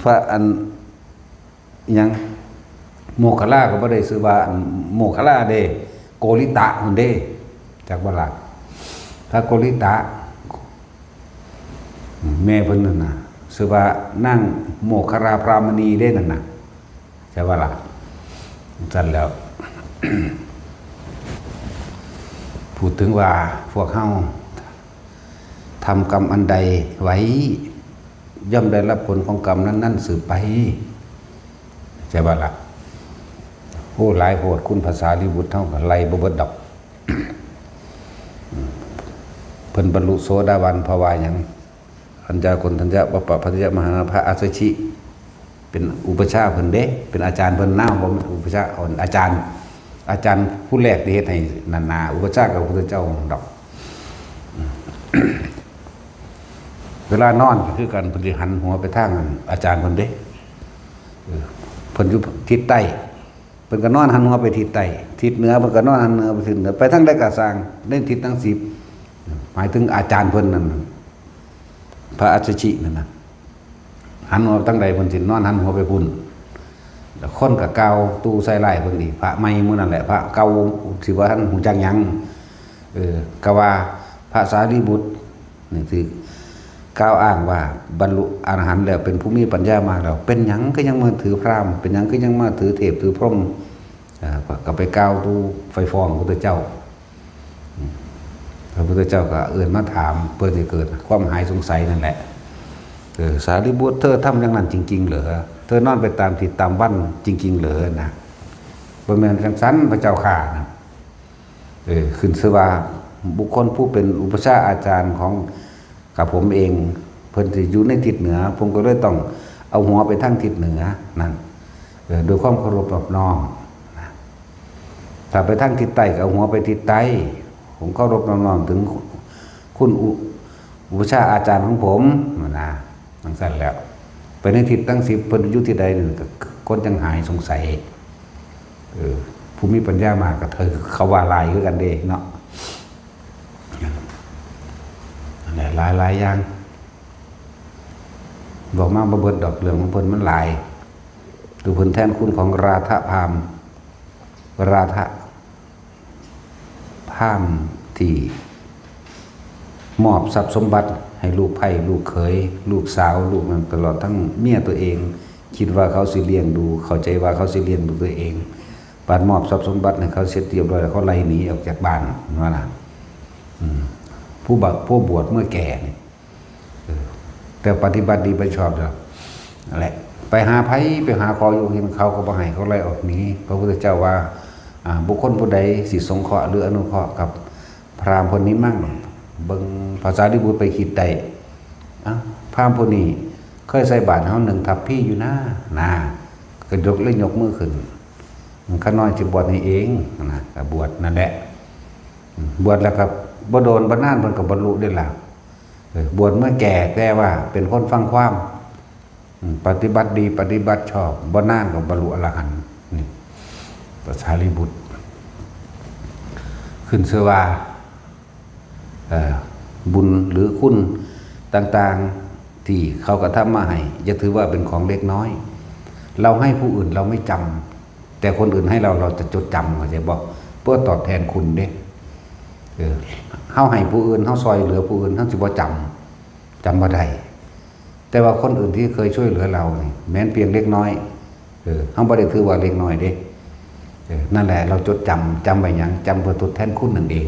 พระอันหยัง โมคคัลลาก็บ่ได้ชื่อว่าอันโมคคัลลาเด้ โกริตะพุ้นเด้ จักบ่ล่ะ พระโกริตะ แม่เพิ่นนั่นน่ะ ชื่อว่านางโมคคัลลาพรามณีเด้นั่นน่ะ ใช่บ่ล่ะ ซั่นแล้ว พูดถึงว่าพวกเฮาทำกรรมอันใดไว้ ย่อมได้รับผลของกรรมนั้นๆ สืบไป ใช่บ่ล่ะ โอ้ หลายโพด คุณภาษาลีบุตรเท่ากับไล่บ่เบิดดอก เพิ่นบรรลุโสดาบันเพราะว่าหยัง อัญญาโกณฑัญญะ วัปปะพัทยะ มหานาพะ อัสสชิ เป็นอุปัชฌาย์เพิ่นเด้ เป็นอาจารย์เพิ่นนาว บ่แม่นอุปัชฌาย์ อ่อน อาจารย์ อาจารย์ผู้แรกที่เฮ็ดให้นานา อุปัชฌาย์กับพระพุทธเจ้าดอก เวลานอนก็คือกัน เพิ่นสิหันหัวไปทางอาจารย์เพิ่นเด้ เออ เพิ่นอยู่ทิศใต้ เพิ่นก็นอนหันหัวไปทิศใต้ ทิศเหนือ เพิ่นก็นอนหันเหนือไปทิศเหนือ ไปทางใดก็ซ่าง ในทิศทั้งสิบ หมายถึงอาจารย์เพิ่นนั่นน่ะ พระอัสสชินั่นน่ะ หันหัวทางใดเพิ่นสินอนหันหัวไปพุ้น แล้วคนก็กล่าวตู่ใส่ร้ายเพิ่นอีก พระใหม่หมู่นั่นแหละ พระเก่าสิว่าท่านฮู้จักหยัง เออ ก็ว่าพระสารีบุตรนี่ถือกล่าวอ้างว่าบรรลุอรหันต์แล้ว เป็นผู้มีปัญญามากแล้ว เป็นหยังคือยังมาถือพราหมณ์ เป็นหยังคือยังมาถือเทพถือพรหม อ่า ก็ไปกล่าวตู่ไปฟ้องพระพุทธเจ้า พระพุทธเจ้าก็เอิ้นมาถามเพื่อสิเกิดความหายสงสัยนั่นแหละ เออ สารีบุตร เธอทำอย่างนั้นจริงๆเหรอ เธอนอนไปตามทิศตามวันจริงๆเหรอนะ บ่แม่นจังซั่นพระเจ้าข้านะ เออ ขึ้นชื่อว่าบุคคลผู้เป็นอุปัชฌาย์อาจารย์ของข้าผมเอง เพิ่นสิอยู่ในทิศเหนือ ผมก็เลยต้องเอาหัวไปทางทิศเหนือนั่น เออ ด้วยความเคารพนอบน้อมนะ ถ้าไปทางทิศใต้ก็เอาหัวไปทิศใต้ ผมเคารพนอบน้อมถึงคุณอุ อุปัชฌาย์อาจารย์ของผมนะ จังซั่นแล้ว ไปในทิศทั้งสิบ เพิ่นอยู่ที่ใดนี่ก็คนจังหายสงสัย เออ ผู้มีปัญญามากก็ถือเขาว่าหลายคือกันเด้เนาะ นั่นแหละ หลายๆอย่าง บอกมาบ่เบิดดอก เรื่องของเพิ่นมันหลาย ตัวเพิ่นแทนคุณของราธะพราหมณ์ ราธะพราหมณ์ที่มอบทรัพย์สมบัติให้ลูกใภ้ ลูกเขย ลูกสาว ลูกนั้น ตลอดทั้งเมียตัวเอง คิดว่าเขาสิเลี้ยงดู เข้าใจว่าเขาสิเลี้ยงดูตัวเอง บัดมอบทรัพย์สมบัติให้เขาเสร็จเรียบร้อยแล้ว เขาไล่หนีออกจากบ้าน ว่าน่ะ อืม ผู้บะ ผู้บวชเมื่อแก่นี่ เออ แต่ปฏิบัติดีไปชอบแล้ว นั่นแหละ ไปหาไผ ไปหาขออยู่กิน เขาก็บ่ให้ เขาไล่ออกหนี พระพุทธเจ้าว่า อ่า บุคคลผู้ใดสิสงเคราะห์หรืออนุเคราะห์กับพราหมณ์คนนี้มั่ง เบิ่ง พระสารีบุตรไปคิดได้ อ้าว พราหมณ์ผู้นี้เคยใส่บาตรเฮาหนึ่งทัพพีอยู่นะ นะ ก็ยก เลยยกมือขึ้น ข้าน้อยสิบวชให้เอง นะ ก็บวชนั่นแหละ อืม บวชแล้วก็บ่โดนบ่นานเพิ่นก็บรรลุได้ล่ะ เออ บวชเมื่อแก่ แต่ว่าเป็นคนฟังความ อืม ปฏิบัติดี ปฏิบัติชอบ บ่นานก็บรรลุอรหันต์ นี่ พระสารีบุตร ขึ้นชื่อว่า เอ่อ บุญหรือคุณต่างๆ ที่เขากระทำมาให้ อย่าถือว่าเป็นของเล็กน้อย เราให้ผู้อื่นเราไม่จำ แต่คนอื่นให้เรา เราจะจดจำ เข้าใจบ่ เพื่อตอบแทนคุณเด้ เออ เฮาให้ผู้อื่น เฮาซ่อยเหลือผู้อื่น เฮาสิบ่จำ จำบ่ได้ แต่ว่าคนอื่นที่เคยช่วยเหลือเรานี่ แม้นเพียงเล็กน้อย เออ เฮาบ่ได้ถือว่าเล็กน้อยเด้ เออ นั่นแหละ เราจดจำ จำไว้หยัง จำเพื่อทดแทนคุณนั่นเอง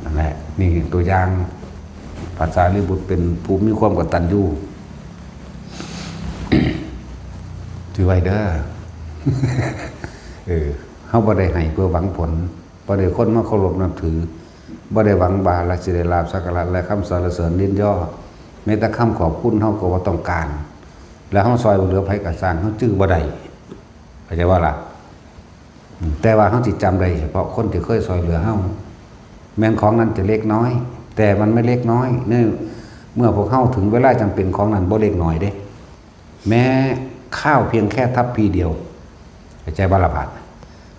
นั่นแหละ นี่ตัวอย่าง พระสารีบุตรเป็นผู้มีความกตัญญู ถือไว้เด้อ เออ เฮาบ่ได้ให้เพื่อหวังผล บ่ได้คนมาเคารพนับถือ บ่ได้หวังว่าเราสิได้ลาภสักการะและคำสรรเสริญยินยอ แม้แต่คำขอบคุณเฮาก็บ่ต้องการ แล้วเฮาซ่อยเหลือไผก็ซ่าง เฮาจื้อบ่ได้ เข้าใจบ่ล่ะ อืม แต่ว่าเฮาสิจำได้เฉพาะคนที่เคยซ่อยเหลือเฮา แม้นของนั้นจะเล็กน้อย แต่มันไม่เล็กน้อย ในเมื่อพวกเฮาถึงเวลาจำเป็น ของนั้นบ่เล็กน้อยเด้ แม้คาบเพียงแค่ทัพพีเดียว เข้าใจบ่ล่ะบาด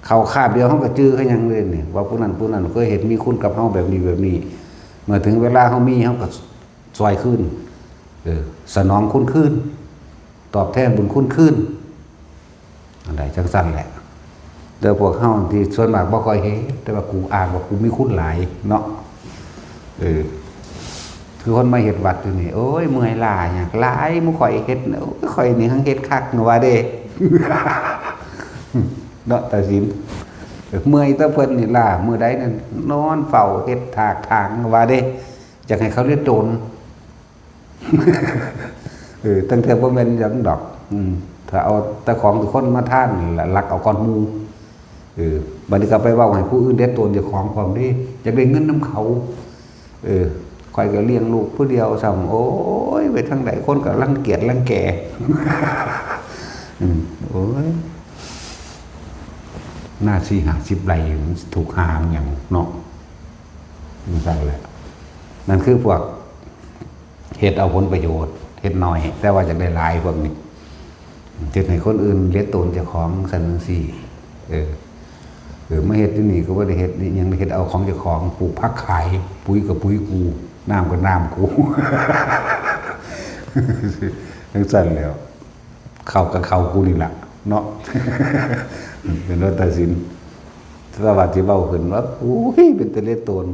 ข้าวคาบเดียวเฮาก็จื้อคือหยังเลยนี่ ว่าผู้นั้นผู้นั้นเคยเฮ็ดมีคุณกับเฮาแบบนี้แบบนี้ เมื่อถึงเวลาเฮามี เฮาก็ซ่อยคืน เออ สนองคุณคืน ตอบแทนบุญคุณคืน อันใดจังซั่นแหละ แต่พวกเฮาที่ส่วนมากบ่ค่อยเฮ็ด แต่ว่ากูอ้างว่ากูมีคุณหลายเนาะ เออ คือคนมาเฮ็ดวัดอยู่นี่ โอ้ย เมื่อยล้าหยังหลาย หมู่ข่อยเฮ็ด โอ้ย ข่อยนี่หังเฮ็ดคักว่าเด้ เนาะ ตาสิน เออ เมื่อยแต่เพิ่นนี่ล้า มื้อใดนั่นนอนเฝ้าเฮ็ดถากถางว่าเด้ อยากให้เขาเรียกโจร เออ ตั้งแต่บ่แม่นหยังดอก อืม ถ้าเอาแต่ของที่คนมาทานนี่แหละ ลักเอาก่อนหมู่ เออ บัดนี้ก็ไปเว้าให้ผู้อื่นเด็ดตนเจ้าของพร้อมเด้ อยากได้เงินนำเขา เออ ข้อยก็เลี้ยงลูกผู้เดียวซ้ำ โอ้ย ไปทางใดคนก็รังเกียจรังแก อืม โอ้ย หน้าสี่ห้าสิบไร่ มันถูกหาหยังเนาะ จังซั่นแหละ นั่นคือพวก เฮ็ดเอาผลประโยชน์ เฮ็ดน้อย แต่ว่าอยากได้หลายพวกนี้ เฮ็ดให้คนอื่นเลียดตนเจ้าของซั่นจั่งซี้ เออ เออ มาเฮ็ดอยู่นี่ก็บ่ได้เฮ็ดอิหยัง เฮ็ดเอาของเจ้าของ ปลูกผักขาย ปุ๋ยก็ปุ๋ยกู น้ำก็น้ำกู จั่งซั่นแหล้ว เข้าก็เข้ากูนี่ล่ะ เนาะ เป็นว่าตัดสิน แต่ว่าสิเว้าขึ้นว่า อุ้ย เป็นตาเลียดตน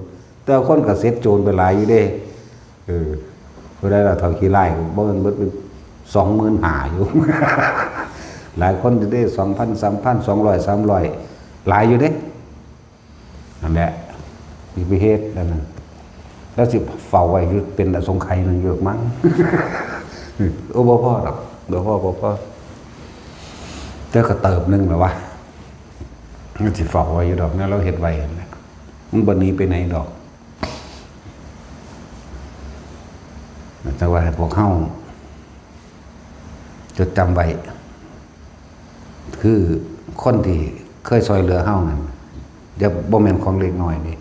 แต่ว่าคนก็เสร็จโจรไปหลายอยู่เด้ เออ ผู้ใดล่ะ เฒ่าขี้ร้าย บ่แม่นเบิดเป็นสองหมื่นห้าอยู่ หลายคนอยู่เด้ สองพัน สามพัน สองร้อย สามร้อย หลายอยู่เด้ นั่นแหละ สิไปเฮ็ดอันนั้น แล้วสิเฝ้าไว้อยู่เป็นอสงไขยหนึ่งอยู่มั้ง โอ้ บ่พอดอก บ่พอ บ่พอ แต่ก็เติบหนึ่งแล้ววะ มันสิเฝ้าไว้อยู่ดอก แนวเราเฮ็ดไว้นั่นแหละ มันบ่หนีไปไหนดอก แต่ว่าให้พวกเฮาจดจำไว้ คือคนที่เคยช่วยเหลือเฮานั่น อย่า บ่แม่นของเล็กน้อยเด้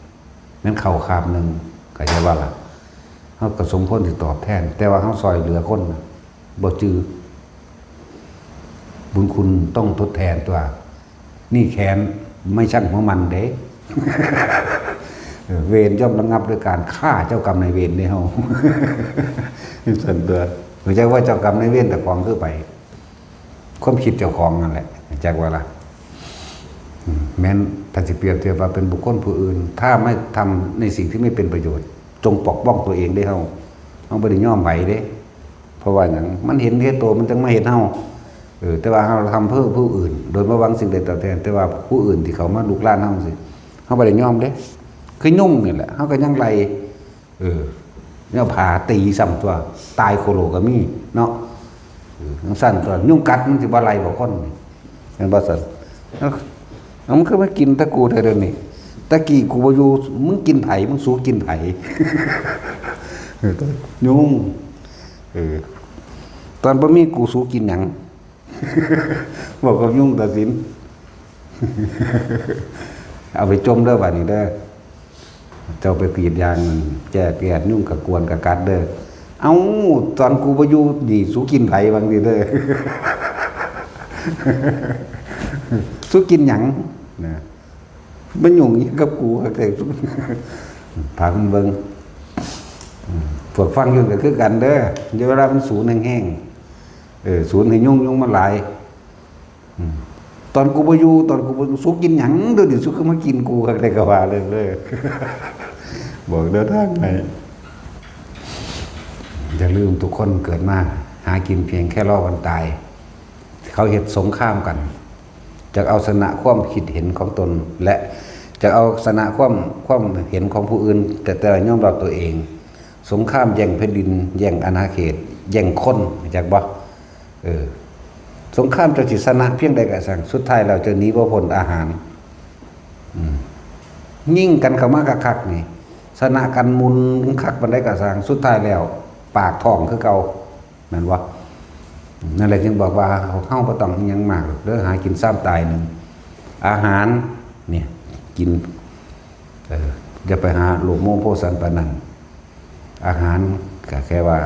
แม่นข้าวคาบหนึ่ง เข้าใจบ่ล่ะ เฮาก็สมควรสิตอบแทน แต่ว่าเฮาช่วยเหลือคนน่ะ บ่จื่อ บุญคุณต้องทดแทนตัว นี่แค้นไม่ช่างหัวมันเด้ เออ เวรย่อมระงับด้วยการฆ่าเจ้ากรรมนายเวรเด้เฮา ซั่นตัว บ่จักว่าเจ้ากรรมนายเวรเจ้าของคือไผ ความคิดเจ้าของนั่นแหละ จักว่าล่ะ อืม แม้นถ้าสิเปรียบเทียบว่าเป็นบุคคลผู้อื่น ถ้าไม่ทำในสิ่งที่ไม่เป็นประโยชน์ จงปกป้องตัวเองเด้เฮา เฮาบ่ได้ยอมไผเด้ เพราะว่าหยัง มันเห็นแก่ตัว มันจั่งมาเฮ็ดเฮา เออ แต่ว่าเฮาทำเพื่อผู้อื่น โดยบ่หวังสิ่งใดตอบแทน แต่ว่าผู้อื่นที่เขามาลุกรานเฮาจั่งซี้ เฮาบ่ได้ยอมเด้ คือยุงนี่แหละ เฮาก็ยังไล่ เออ แนวผาตีซ้ำตัว ตายโคโลก็มีเนาะ เออ จั่งซั่นตัว ยุงกัดมันสิบ่ไล่บ่คนนี่ แม่นบ่ซั่น เอ้า เอา มันคือมากินแต่กูแท้เดี๋ยวนี้ ตะกี้กูบ่อยู่ มึงกินไผ มึงสูกินไผ เออ ยุง เออ ตอนบ่มีกูสูกินหยัง บอกกับยุงตัดสิน เอาไปจมเด้อบัดนี้เด้อ เจ้าไปกรีดยาง แก้แก้ยุงกะกวนกะกัดเด้อ เอ้า ตอนกูบ่อยู่นี่สูกินไผบางทีเด้อ สูกินหยังนะ มันยุ่งอิหยังกับกูคักแท้ พาเพิ่นเบิ่ง อืม พวกฟังอยู่ก็คือกันเด้อ เดี๋ยวเวลามันสูนแฮงๆ เออ สูนให้ยุง ยุงมันหลาย อืม ตอนกูบ่อยู่ ตอนกูบ่ สูกินหยังเดี๋ยวนี้ สูคือมากินกูคักแท้ ก็ว่าเลย เลย บอกเดินทางไป อย่าลืมทุกคนเกิดมาหากินเพียงแค่รอวันตาย เขาเฮ็ดสงครามกัน จะเอาชนะความคิดเห็นของตน และจะเอาชนะความ ความเห็นของผู้อื่น แต่ แต่ยอมรับตัวเอง สงครามแย่งแผ่นดิน แย่งอาณาเขต แย่งคน จักบ่ เออ สงครามเจ้าสิชนะเพียงใดก็ช่าง สุดท้ายแล้วเจ้าหนีบ่พ้นอาหาร อืม ยิงกันเข้ามาคักๆนี่ ชนะกันมุนคักปานใดก็ช่าง สุดท้ายแล้ว ปากท้องคือเก่า แม่นบ่ นั่นแหละจึงบอกว่าเฮาบ่ต้องอิหยังมากดอกเด้อ หากินซ้ำตายหนึ่ง อาหาร เนี่ย กิน เออ อย่าไปหาโลภโมโหโพสันปานนั้น อาหารก็แค่ว่า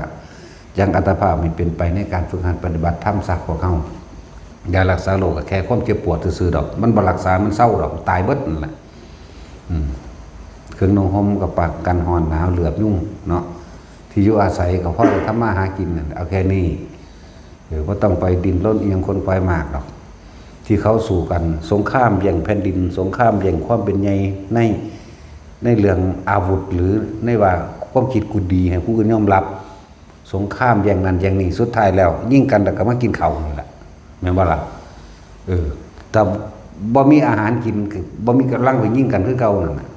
ยังอัตภาพให้เป็นไปในการฝึกหัดปฏิบัติธรรมซะพวกเฮา ยารักษาโรคก็แค่ความเจ็บปวดซื่อๆดอก มันบ่รักษา มันเซาดอก ตายเบิดนั่นแหละ อืม เครื่องนุ่งห่มก็ป้องกันร้อนหนาวเหลือบยุงเนาะ เท ที่อยู่อาศัยก็พอได้ทำมาหากินนั่นแหละ เอาแค่นี้ เออ บ่ต้องไปดิ้นรนอิหยังขนขวายมากดอก ที่เขาสู้กัน สงครามแย่งแผ่นดิน สงครามแย่งความเป็นใหญ่ใน ในเรื่องอาวุธ หรือในว่าความคิดกูดีให้ผู้อื่นยอมรับ สงครามแย่งนั่นแย่งนี่ สุดท้ายแล้วยิงกันแล้วก็มากินข้าวนั่นแหละ แม่นบ่ล่ะ เออ ถ้าบ่มีอาหารกินก็บ่มีกำลังไปยิงกันคือเก่านั่นน่ะ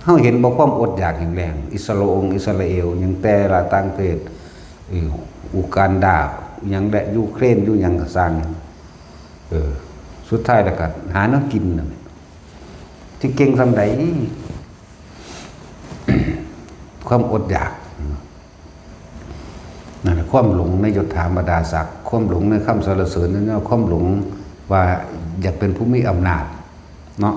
เฮาเห็นบ่ความอดอยากแห้งแล้ง อิสราองอิสราเอล หยังแต่ละต่างประเทศ เออ อูกันดา หยังและยูเครน อยู่หยังก็ซ่าง เออ สุดท้ายแล้วก็หาแนวกินนั่นแหละ ที่เก่งส่ำใด ความอดอยาก นั่นแหละ ความหลงในยศถาบรรดาศักดิ์ ความหลงในคำสรรเสริญนั่นเนาะ ความหลงว่าอยากเป็นผู้มีอำนาจเนาะ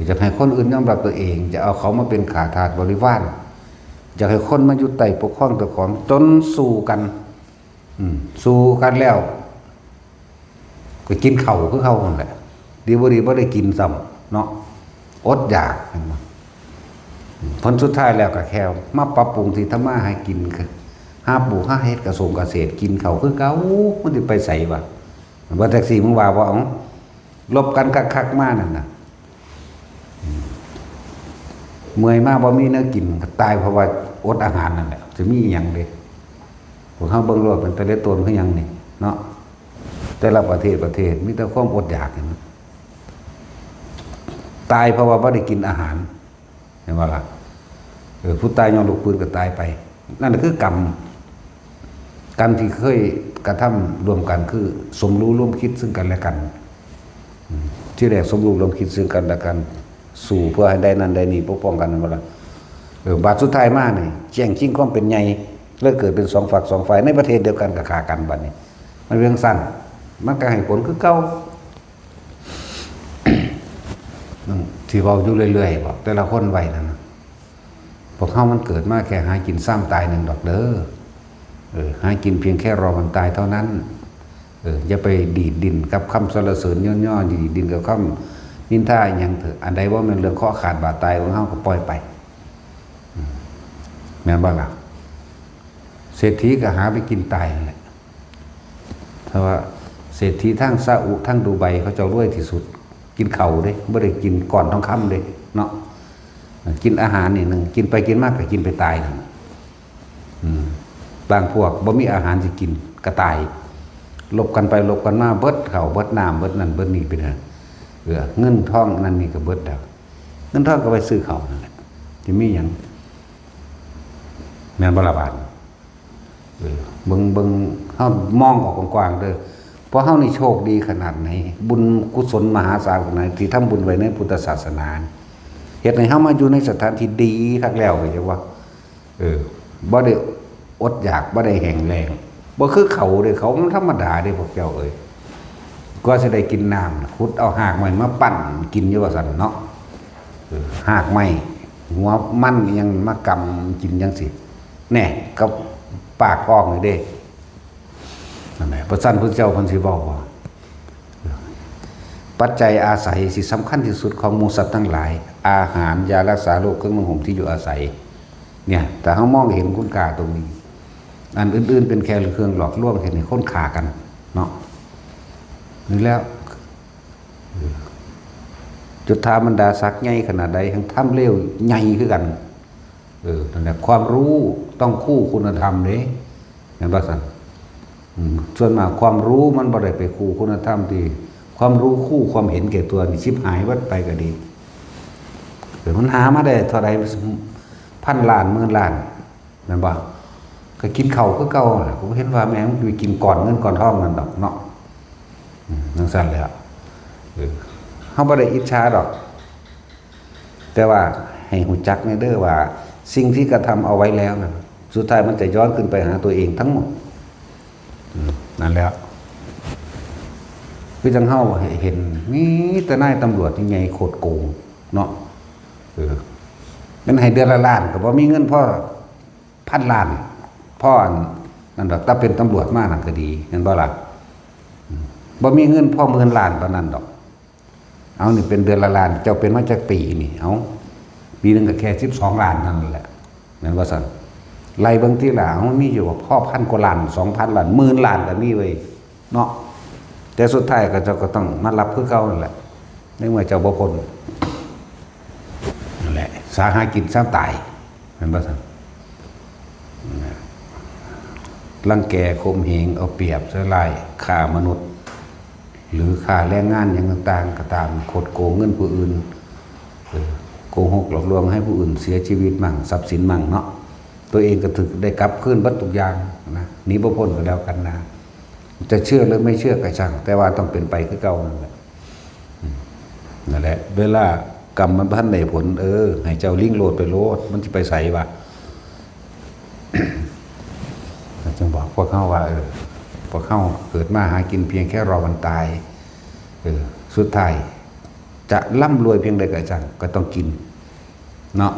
อยากให้คนอื่นยอมรับตัวเอง จะเอาเขามาเป็นข้าทาสบริวาร อยากให้คนมาอยู่ใต้ปกครองเจ้าของ จนสู้กัน อืม สู้กันแล้ว ก็กินข้าวคือเก่านั่นแหละ ดีบ่ดีบ่ได้กินซ้ำเนาะ อดอยาก เห็นบ่ ผลสุดท้ายแล้วก็แค่มาปรับปรุงที่ทำมาหากิน หาปลูกหาเฮ็ดกระสงเกษตร กินข้าวคือเก่า มันสิไปไสวะ ว่าแท็กซี่มึงว่าบ่ เอ้า ลบกันคักๆมานั่นน่ะ เมื่อยมาบ่มีแนวกินก็ตายเพราะว่าอดอาหารนั่นแหละ สิมีอิหยังเด้ พวกเฮาเบิ่งโลด เป็นแต่ละตนคือหยังนี่เนาะ แต่ละประเทศประเทศมีแต่ความอดอยากเห็นบ่ ตายเพราะว่าบ่ได้กินอาหาร เห็นบ่ล่ะ เออ ผู้ตายย้อนลูกปืนก็ตายไป นั่นคือกรรม กรรมที่เคยกระทำร่วมกันคือสมรู้ร่วมคิดซึ่งกันและกัน อืม ที่แรกสมรู้ร่วมคิดซึ่งกันและกัน สู้เพื่อให้ได้นั่นได้นี่ ปกป้องกัน แม่นบ่ล่ะ เออ บาดสุดท้ายมานี่ แย่งชิงความเป็นใหญ่ เลยเกิดเป็นสองฝักสองฝ่าย ในประเทศเดียวกันก็ฆ่ากันบัดนี้ มันเป็นจั่งซั้น มันก็ให้ผลคือเก่า ที่เว้าอยู่เรื่อยๆ บอกแต่ละคนไว้นั่นน่ะ พวกเฮามันเกิดมาแค่หากินซ้ำตายหนึ่งดอกเด้อ เออ หากินเพียงแค่รอวันตายเท่านั้น เออ อย่าไปดีดดิ้นกับคำสรรเสริญย่อๆ ดีดดิ้นกับคำนินทาอิหยังเถอะ อันใดว่ามันเรื่องเคราะห์ขาดบาดตายของเฮาก็ปล่อยไป อืม แม่นบ่ล่ะ เศรษฐีก็หาไปกินตายนั่นแหละ เพราะว่าเศรษฐีทางซาอุ ทางดูไบ เขาเจ้ารวยที่สุด กินข้าวเด้ บ่ได้กินก้อนทองคำเด้ เนาะ กินอาหารนี่หนึ่ง กินไปกินมาก็กินไปตายนั่น อืม บางพวกบ่มีอาหารสิกินก็ตาย ลบกันไปลบกันมา เบิดข้าวเบิดน้ำ เบิดนั่นเบิดนี่ไปนะ เออ เงินทองนั่นนี่ก็เบิดแล้ว เงินทองก็ไปซื้อข้าวนั่นแหละ สิมีหยัง แม่นบ่ล่ะบาด เออ เบิ่ง เบิ่ง เฮามองออกกว้างๆเด้อ เพราะเฮานี่โชคดีขนาดไหน บุญกุศลมหาศาลขนาดไหน ที่ทำบุญไว้ในพุทธศาสนา เฮ็ดให้เฮามาอยู่ในสถานที่ดีคักแล้ว เข้าใจบ่ เออ บ่ได้อดอยาก บ่ได้แห้งแล้ง บ่คือเขาเด้ เขามันธรรมดาเด้ พวกเจ้าเอ้ย กว่าสิได้กินน้ำ ขุดเอาหากไม้มาปั้นกินอยู่ว่าซั่นเนาะ เออ หากไม้ หัวมันอิหยังมากำกินจั่งซี้ แน่ กับปากท้องนี่เด้ นั่นแหละ พระสันพุทธเจ้าเพิ่นสิเว้าว่า ปัจจัยอาศัยสิสำคัญที่สุดของหมู่สัตว์ทั้งหลาย อาหาร ยารักษาโรค เครื่องนุ่งห่ม ที่อยู่อาศัย เนี่ย แต่เฮามองเห็นคุณค่าตรงนี้ อันอื่นๆเป็นแค่เครื่องหลอกลวง เฮ็ดให้คนฆ่ากัน เนาะ นี่แล้ว จุฑาบรรดาศักดิ์ใหญ่ขนาดใด แฮ่งทำเลวใหญ่คือกัน เออ นั่นแหละ ความรู้ต้องคู่คุณธรรมเด้ แม่นบ่ซั่น อืม ส่วนมากความรู้มันบ่ได้ไปคู่คุณธรรมติ ความรู้คู่ความเห็นแก่ตัวนี่ชิบหายเบิดไปก็ดี เออ มันหามาได้เท่าใด พันล้าน หมื่นล้าน แม่นบ่ ก็กินข้าวคือเก่าหั่นล่ะ กูบ่เห็นว่าแม่งมันไปกินก้อนเงินก้อนทองนั่นดอกเนาะ อืม จั่งซั้นแหละ เออ เฮาบ่ได้อิจฉาดอก แต่ว่าให้รู้จักแหน่เด้อว่า สิ่งที่กระทำเอาไว้แล้วน่ะ สุดท้ายมันจะย้อนคืนไปหาตัวเองทั้งหมด อืม นั่นแหละ คือจั่งเฮาเห็น มีแต่นายตำรวจที่ใหญ่โคตรโกงเนาะ เออ มันให้เดือนละล้านก็บ่มีเงินพอ พันล้าน พออันนั่นดอก ถ้าเป็นตำรวจมานั่นก็ดี แม่นบ่ล่ะ อืม บ่มีเงินพอหมื่นล้านปานนั้นดอก เอานี่เป็นเดือนละล้าน เจ้าเป็นมาจักปีนี่ เอา ปีหนึ่งก็แค่สิบสองล้านนั่นแหละ แม่นบ่ซั่น ไล่เบิ่งติล่ะ มันมีอยู่บ่ พอพันกว่าล้าน สองพันล้าน หมื่นล้านก็มีเว้ย เนาะ แต่สุดท้ายก็เจ้าก็ต้องมารับคือเก่านั่นแหละ ในเมื่อเจ้าบ่พ้น นั่นแหละ สาหากินซ้ำตาย แม่นบ่ซั่น รังแกข่มเหง เอาเปรียบใส่ร้าย ฆ่ามนุษย์ หรือฆ่าแรงงานหยังต่างๆ ก็ตาม คดโกงเงินผู้อื่น เออ โกหกหลอกลวงให้ผู้อื่นเสียชีวิตมั่ง ทรัพย์สินมั่งเนาะ ตัวเองก็ถือได้กลับคืนเบิดทุกอย่างนะ หนีบ่พ้นก็แล้วกันนะ จะเชื่อหรือไม่เชื่อก็ช่าง แต่ว่าต้องเป็นไปคือเก่านั่นแหละ อืม นั่นแหละ เวลากรรมมันบ่ทันได้ผล เออ ให้เจ้าลิงโลดไปโลด มันสิไปไสวะ จึงบอกพวกเฮาว่า เออ พวกเฮาเกิดมาหากินเพียงแค่รอวันตาย เออ สุดท้าย จะร่ำรวยเพียงใดก็ช่าง ก็ต้องกิน เนาะ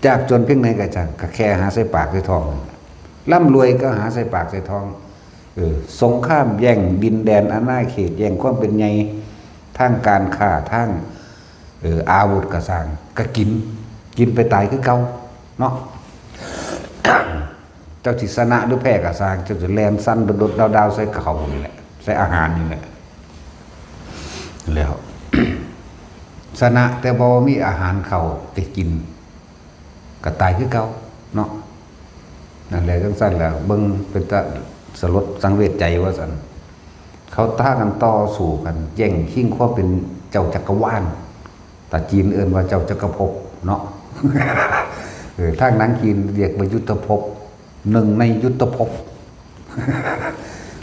ยากจนเพียงใดก็ช่าง ก็แค่หาใส่ปากใส่ท้องนั่นแหละ ร่ำรวยก็หาใส่ปากใส่ท้อง เออ สงครามแย่งดินแดนอาณาเขต แย่งความเป็นใหญ่ ทางการค้า ทาง เออ อาวุธก็ซ่าง ก็กิน กินไปตายคือเก่า เนาะ เจ้าสิชนะหรือแพ้ก็ซ่าง เจ้าสิแล่นสั่นโดดๆดาวๆใส่เขานี่แหละ ใส่อาหารนี่แหละ แล้ว ชนะแต่บ่มีอาหารเข้าไปกิน ก็ตายคือเก่าเนาะ นั่นแหละ จั่งซั้นแหละ เบิ่งเป็นตาสลดสังเวชใจว่าซั่น เขาท้ากันต่อสู้กัน แย่งชิงความเป็นเจ้าจักรวาล แต่จีนเอิ้นว่าเจ้าจักรภพเนาะ เออ ทางหนังจีนเรียกว่ายุทธภพ หนึ่งในยุทธภพ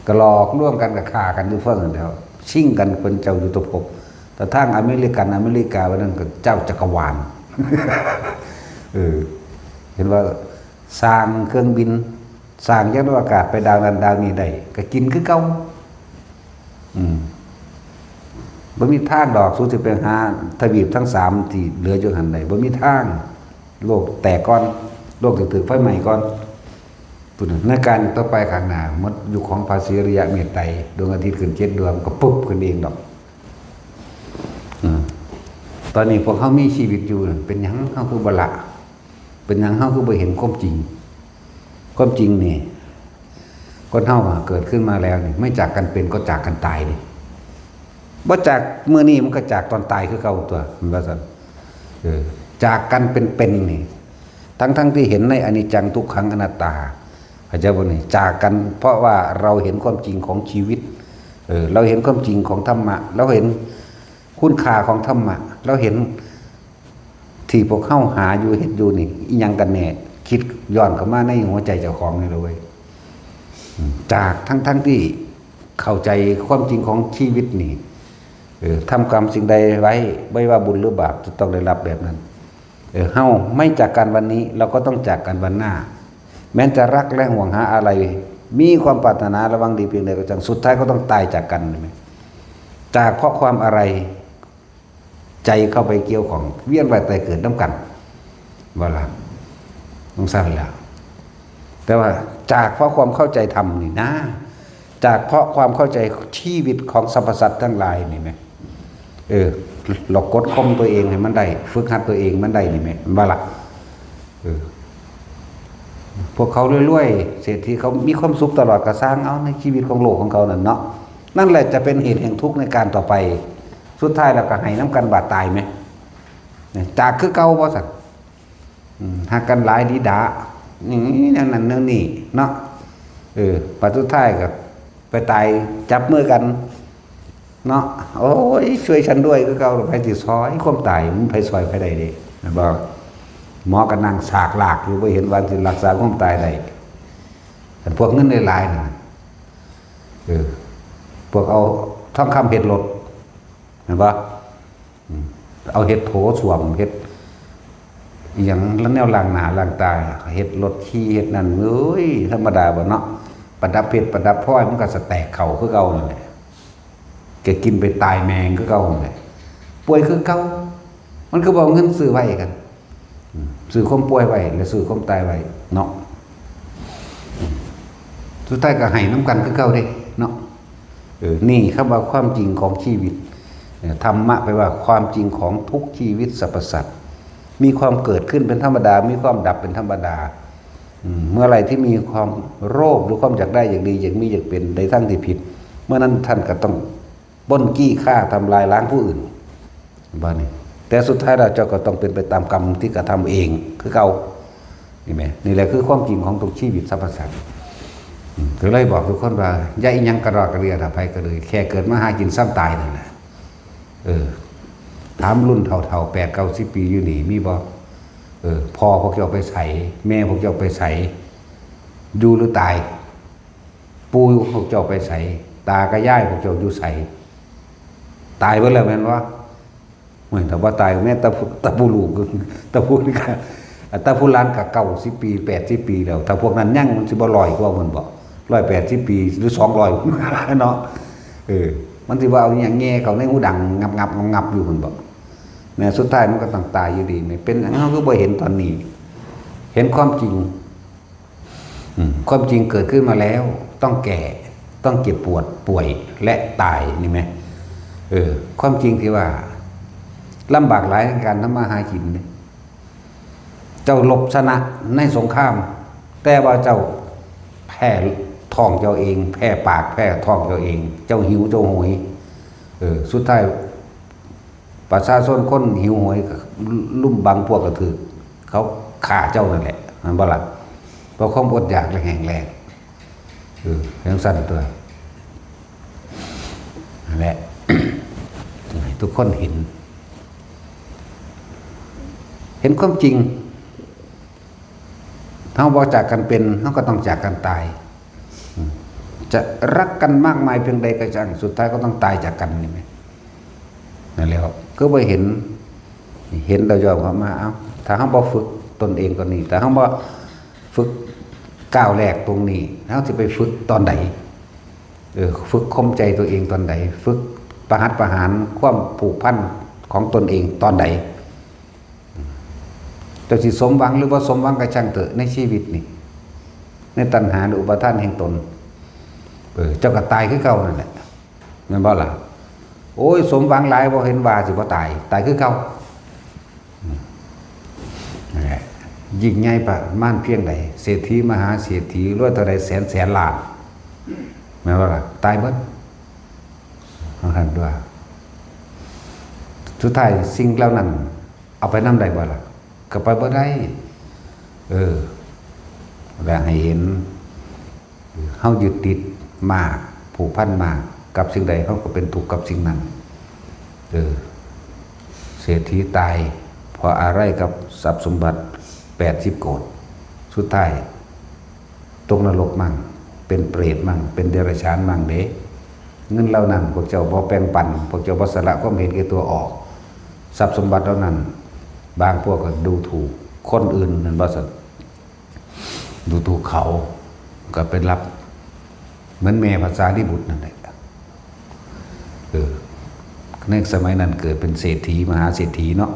ก็หลอกลวงกันก็ฆ่ากันอยู่เพิ่นนั่นแหล้ว ชิงกันเป็นเจ้ายุทธภพ แต่ทางอเมริกันอเมริกาวันนั้นก็เจ้าจักรวาล เออ เห็นว่าสร้างเครื่องบิน สร้างยานอวกาศไปดาวนั้นดาวนี้ได้ ก็กินคือเก่า อืม บ่มีทางดอก สูสิไปหาทวีปทั้งสามที่เหลืออยู่หั่นได้ บ่มีทาง โลกแตกก่อน โลกสิถูกไฟไหม้ก่อน พู้นน่ะ ในการต่อไปข้างหน้า หมดยุคของพระศรีอริยะเมตไตร ดวงอาทิตย์ขึ้นเจ็ดดวง ก็ปุ๊บขึ้นเองดอก อืม ตอนนี้พวกเฮามีชีวิตอยู่น่ะ เป็นหยังเฮาคือบ่ละ เป็นหยังเฮาคือบ่เห็นความจริง ความจริงนี่ คนเฮาอะเกิดขึ้นมาแล้วนี่ ไม่จากกันเป็นก็จากกันตายนี่ บ่จากมื้อนี้มันก็จากตอนตายคือเก่าตัว มันว่าซั่น เออ จากกันเป็นๆนี่ ทั้งๆที่เห็นในอนิจจังทุกขังอนัตตา เข้าใจบ่นี่ จากกันเพราะว่าเราเห็นความจริงของชีวิต เออ เราเห็นความจริงของธรรมะ เราเห็นคุณค่าของธรรมะ เราเห็นที่พวกเฮาหาอยู่เฮ็ดอยู่นี่ อิหยังกันแน่ คิดย้อนเข้ามาในหัวใจเจ้าของนี่เลยเว้ย อืม จากทั้งๆที่เข้าใจความจริงของชีวิตนี่ เออ ทำกรรมสิ่งใดไว้ ไม่ว่าบุญหรือบาป จะต้องได้รับแบบนั้น เออ เฮาไม่จากกันวันนี้ เราก็ต้องจากกันวันหน้า แม้จะรักและห่วงหาอะไร มีความปรารถนาและหวังดีเพียงใดก็ช่าง สุดท้ายก็ต้องตายจากกัน เห็นไหม จากเพราะความอะไร ใจเข้าไปเกี่ยวข้อง เวียนว่ายตายเกิดนำกัน บ่ล่ะ จั่งซั้นแหละ แต่ว่าจากเพราะความเข้าใจธรรมนี่นะ จากเพราะความเข้าใจชีวิตของสรรพสัตว์ทั้งหลายนี่แหม เออ เรากดข่มตัวเองให้มันได้ ฝึกหัดตัวเองมันได้นี่แหม แม่นบ่ล่ะ เออ พวกเขารวยๆ เศรษฐีเขามีความสุขตลอดก็ซ่างเอาในชีวิตของโลกของเขานั่นเนาะ นั่นแหละจะเป็นเหตุแห่งทุกข์ในการต่อไป สุดท้ายแล้วก็ให้นำกันบาดตายแหม จากคือเก่าบ่ซั่น อืม ฮักกันหลายดีดา นี่แนวนั้นแนวนี้เนาะ เออ บัดสุดท้ายก็ไปตายจับมือกันเนาะ โอ้ย ช่วยฉันด้วย คือเก่า ไผสิซอย ความตายมันไผซอยไผได้เด้ แม่นบ่ หมอก็นั่งสากลากอยู่ บ่เห็นว่าสิรักษาความตายได้ อันพวกเงินหลายๆนั่น เออ พวกเอาทองคำเฮ็ดรถ แม่นบ่ อืม เอาเฮ็ดโถส้วม เฮ็ดอิหยัง แล้วแนวล้างหน้าล้างตา เฮ็ดรถขี่ เฮ็ดนั่น เอ้ย ธรรมดาบ่เนาะ ประดับเพชรประดับพลอย มันก็สแตกเข้าคือเก่านั่นแหละ ก็กินไปตายแม่งคือเก่านั่นแหละ ป่วยคือเก่า มันคือบ่เอาเงินซื้อไว้กัน อืม ซื้อความป่วยไว้ และซื้อความตายไว้เนาะ อืม สุดท้ายก็ให้นำกันคือเก่าเด้เนาะ เออ นี่คำว่าความจริงของชีวิต เอ่อ ธรรมะแปลว่าความจริงของทุกชีวิตสรรพสัตว์ มีความเกิดขึ้นเป็นธรรมดา มีความดับเป็นธรรมดา อืม เมื่อไหร่ที่มีความโลภหรือความอยากได้อยากดีอยากมีอยากเป็นในทางที่ผิด เมื่อนั้นท่านก็ต้องปล้นจี้ฆ่าทำลายล้างผู้อื่น บ้านี่ แต่สุดท้ายแล้วเจ้าก็ต้องเป็นไปตามกรรมที่กระทำเองคือเก่า นี่แหม นี่แหละคือความจริงของทุกชีวิตสรรพสัตว์ อืม ก็เลยบอกทุกคนว่า อย่าอิหยังกระดอกกระเดียดอภัยก็เลย แค่เกิดมาหากินซ้ำตายนั่นแหละ เออ ถามรุ่นเฒ่าๆ แปดเก้าสิบปีอยู่นี่ มีบ่ เออ พ่อพวกเจ้าไปไส แม่พวกเจ้าไปไส อยู่หรือตาย ปู่พวกเจ้าไปไส ตากับยายพวกเจ้าอยู่ไส ตายเบิดแล้วแม่นบ่ เฮ้ย ถ้าบ่ตายแม่นตาผู้ ตาผู้ลูก ตาผู้นี่ก็ ตาผู้หลานก็เก้าสิบปี แปดสิบปีแล้ว ถ้าพวกนั้นยังมันสิบ่ร้อยกว่ามันบ่ ร้อยแปดสิบปี หรือสองร้อย เนาะ เออ มันสิว่าเอาอิหยังแง่เข้าในหูดัง งับๆ งับๆ อยู่มันบ่ แม่นสุดท้ายมันก็ต้องตายอยู่ดี นี่เป็นหยังเฮาคือบ่เห็นตอนนี้ เห็นความจริง อืม ความจริงเกิดขึ้นมาแล้ว ต้องแก่ ต้องเจ็บปวด ป่วย และตาย นี่แหม เออ ความจริงที่ว่าลำบากหลายในการทำมาหากินเนี่ย เจ้ารบชนะในสงคราม แต่ว่าเจ้าแพ้ท้องเจ้าเอง แพ้ปาก แพ้ท้องเจ้าเอง เจ้าหิว เจ้าโหย เออ สุดท้าย ประชาชนคนหิวโหยก็ลุ่มบางพวกก็ถืกเขาฆ่าเจ้านั่นแหละ แม่นบ่ล่ะ เพราะความอดอยากและแห้งแล้ง เออ จั่งซั้นตั๊ว นั่นแหละ ให้ทุกคนเห็น เห็นความจริง เฮาบ่จากกันเป็น เฮาก็ต้องจากกันตาย อืม จะรักกันมากมายเพียงใดก็ช่าง สุดท้ายก็ต้องตายจากกัน นี่แหม นั่นแหละ คือบ่เห็น เห็นแล้วย้อนเข้ามา เอ้า ถ้าเฮาบ่ฝึกตนเองตอนนี้ ถ้าเฮาบ่ฝึกก้าวแรกตรงนี้ เฮาสิไปฝึกตอนใด เออ ฝึกข่มใจตัวเองตอนใด ฝึกประหัตประหารความผูกพันของตนเองตอนใด เจ้าสิสมหวังหรือบ่สมหวังก็ช่างเถอะในชีวิตนี่ ในตัณหาหรืออุปาทานแห่งตน เออ เจ้าก็ตายคือเก่านั่นแหละ แม่นบ่ล่ะ โอ้ย สมหวังหลายบ่เห็นว่าสิบ่ตาย ตายคือเก่า อืม นั่นแหละ ยิ่งใหญ่ประมาณเพียงใด เศรษฐีมหาเศรษฐี รวยเท่าใดแสนแสนล้าน แม่นบ่ล่ะ ตายเบิด ว่าซั่นตั๊ว สุดท้ายสิ่งเหล่านั้น เอาไปนำได้บ่ล่ะ ก็ไปบ่ได้ เออ และให้เห็น เฮายึดติดมาก ผูกพันมาก กับสิ่งใด เฮาก็เป็นทุกข์กับสิ่งนั้น เออ เศรษฐีตาย เพราะอาลัยกับทรัพย์สมบัติ แปดสิบโกฏ สุดท้าย ตกนรกมั่ง เป็นเปรตมั่ง เป็นเดรัจฉานมั่งเด้ เงินเหล่านั้นพวกเจ้าบ่แบ่งปัน พวกเจ้าบ่สละความเห็นแก่ตัวออก ทรัพย์สมบัติเหล่านั้น บางพวกก็ดูถูกคนอื่น นั่นบ่ซั่น ดูถูกเขา ก็ไปรับ เหมือนแม่พระสารีบุตรนั่นแหละ เออ ในสมัยนั้นเกิดเป็นเศรษฐี มหาเศรษฐีเนาะ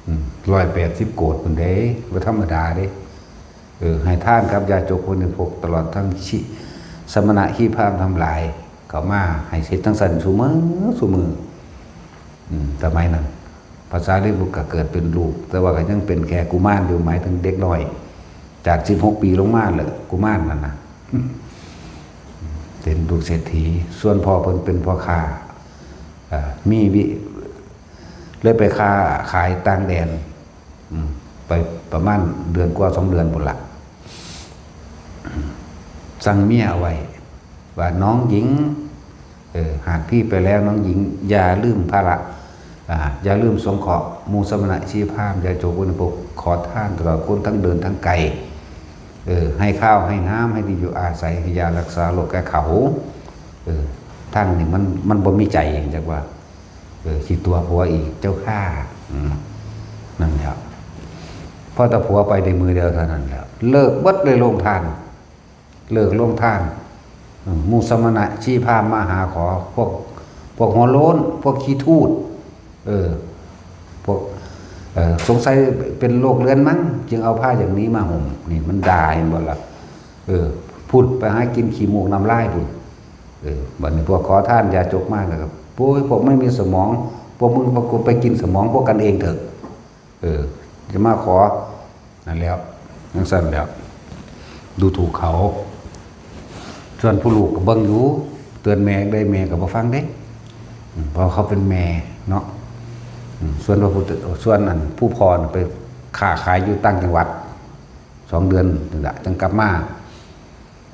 อืม ร้อยแปดสิบโกฏพุ้นเด้ บ่ธรรมดาเด้ เออ ให้ทานกับญาติโยมผู้บริโภค ตลอดทั้งชี สมณะชีพราหมณ์ทั้งหลาย เข้ามาให้เฮ็ดจั่งซั้นซุมื้อซุมื้อ อืม สมัยนั้น พระสารีบุตรก็เกิดเป็นลูก แต่ว่าก็ยังเป็นแค่กุมารอยู่ หมายถึงเด็กน้อย จากสิบหกปีลงมาเลย กุมารนั่นน่ะ เป็นลูกเศรษฐี ส่วนพ่อเพิ่นเป็นพ่อค้า อ่า มีวิ เลยไปค้าขายต่างแดน อืม ไปประมาณเดือนกว่าสองเดือนพุ้นละ สั่งเมียเอาไว้ ว่าน้องหญิง เออ หากพี่ไปแล้วน้องหญิงอย่าลืมภาระ อ่า อย่าลืมสงเคราะห์หมู่สมณะชีพราหมณ์ ญาติโยมผู้บริโภค ขอทานตลอดคนทั้งเดินทั้งไกล เออ ให้ข้าวให้น้ำ ให้ที่อยู่อาศัย ให้ยารักษาโรคแก่เขา เออ ทางนี้มัน มันบ่มีใจจักว่า เออ สิตั๋วผัวอีกเจ้าข้า อืม นั่นแหละ พอแต่ผัวไปได้มื้อเดียวเท่านั้นแหละ เลิกเบิดเลยโรงทาน เลิกโรงทาน อืม หมู่สมณะชีพราหมณ์มาหาขอ พวก พวกหัวโล้น พวกขี้ทูด เออ พวก เอ่อ สงสัยเป็นโรคเรื้อนมั้ง จึงเอาผ้าอย่างนี้มาห่ม นี่มันด่า เห็นบ่ล่ะ เออ พุ้นไปหากินขี้มูกน้ำลายพุ้น เออ บัดนี้พวกขอทานยาจกมาแล้วก็ โอ้ย พวกไม่มีสมอง พวกมึงพวกกูไปกินสมองพวกกันเองเถอะ เออ จะมาขอ นั่นแล้ว จั่งซั้นแล้ว ดูถูกเขา ส่วนผู้ลูกก็เบิ่งอยู่ เตือนแม่ได้ แม่ก็บ่ฟังเด้ อืม เพราะเขาเป็นแม่เนาะ อืม ส่วนพระพุทธ ส่วนอันผู้พ่อน่ะไปค้าขายอยู่ต่างจังหวัด สองเดือนนั่นแหละ จังกลับมา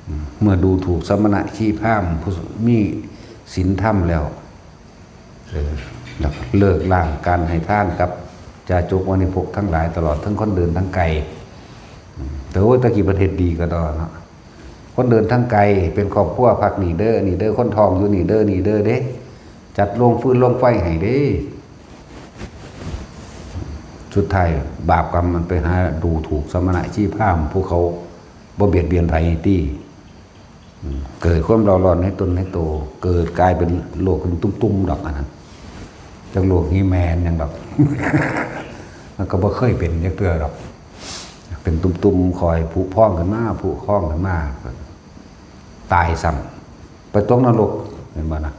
อืม เมื่อดูถูกสมณะชีพราหมณ์ผู้มีศีลธรรมแล้ว เออ แล้วก็เลิกล้างการให้ทานกับจาจุกวานิพกทั้งหลาย ตลอดทั้งคนเดินทั้งไกล อืม แต่โอ้ย ตะกี้ประเทศดีก็ดอเนาะ คนเดินทั้งไกล เป็นครอบครัวพักนี่เด้อ นี่เด้อ คนท้องอยู่นี่เด้อ นี่เด้อเด้ จัดโรงฟืนโรงไฟให้เด้ สุดท้ายบาปกรรมมันไปหาดูถูกสมณะชีพราหมณ์ ผู้เขาบ่เบียดเบียนไผตี้ อืม เกิดความเร่าร้อนในตนในตัว เกิดกลายเป็นโรคเป็นตุ่มๆดอกอันนั้น จักโรคฮีแมนหยังดอก มันก็บ่เคยเป็นจักเทื่อดอก เป็นตุ่มๆ คอยผุพองขึ้นมา ผุพองขึ้นมา ตายซ้ำ ไปตกนรก เห็นบ่นะ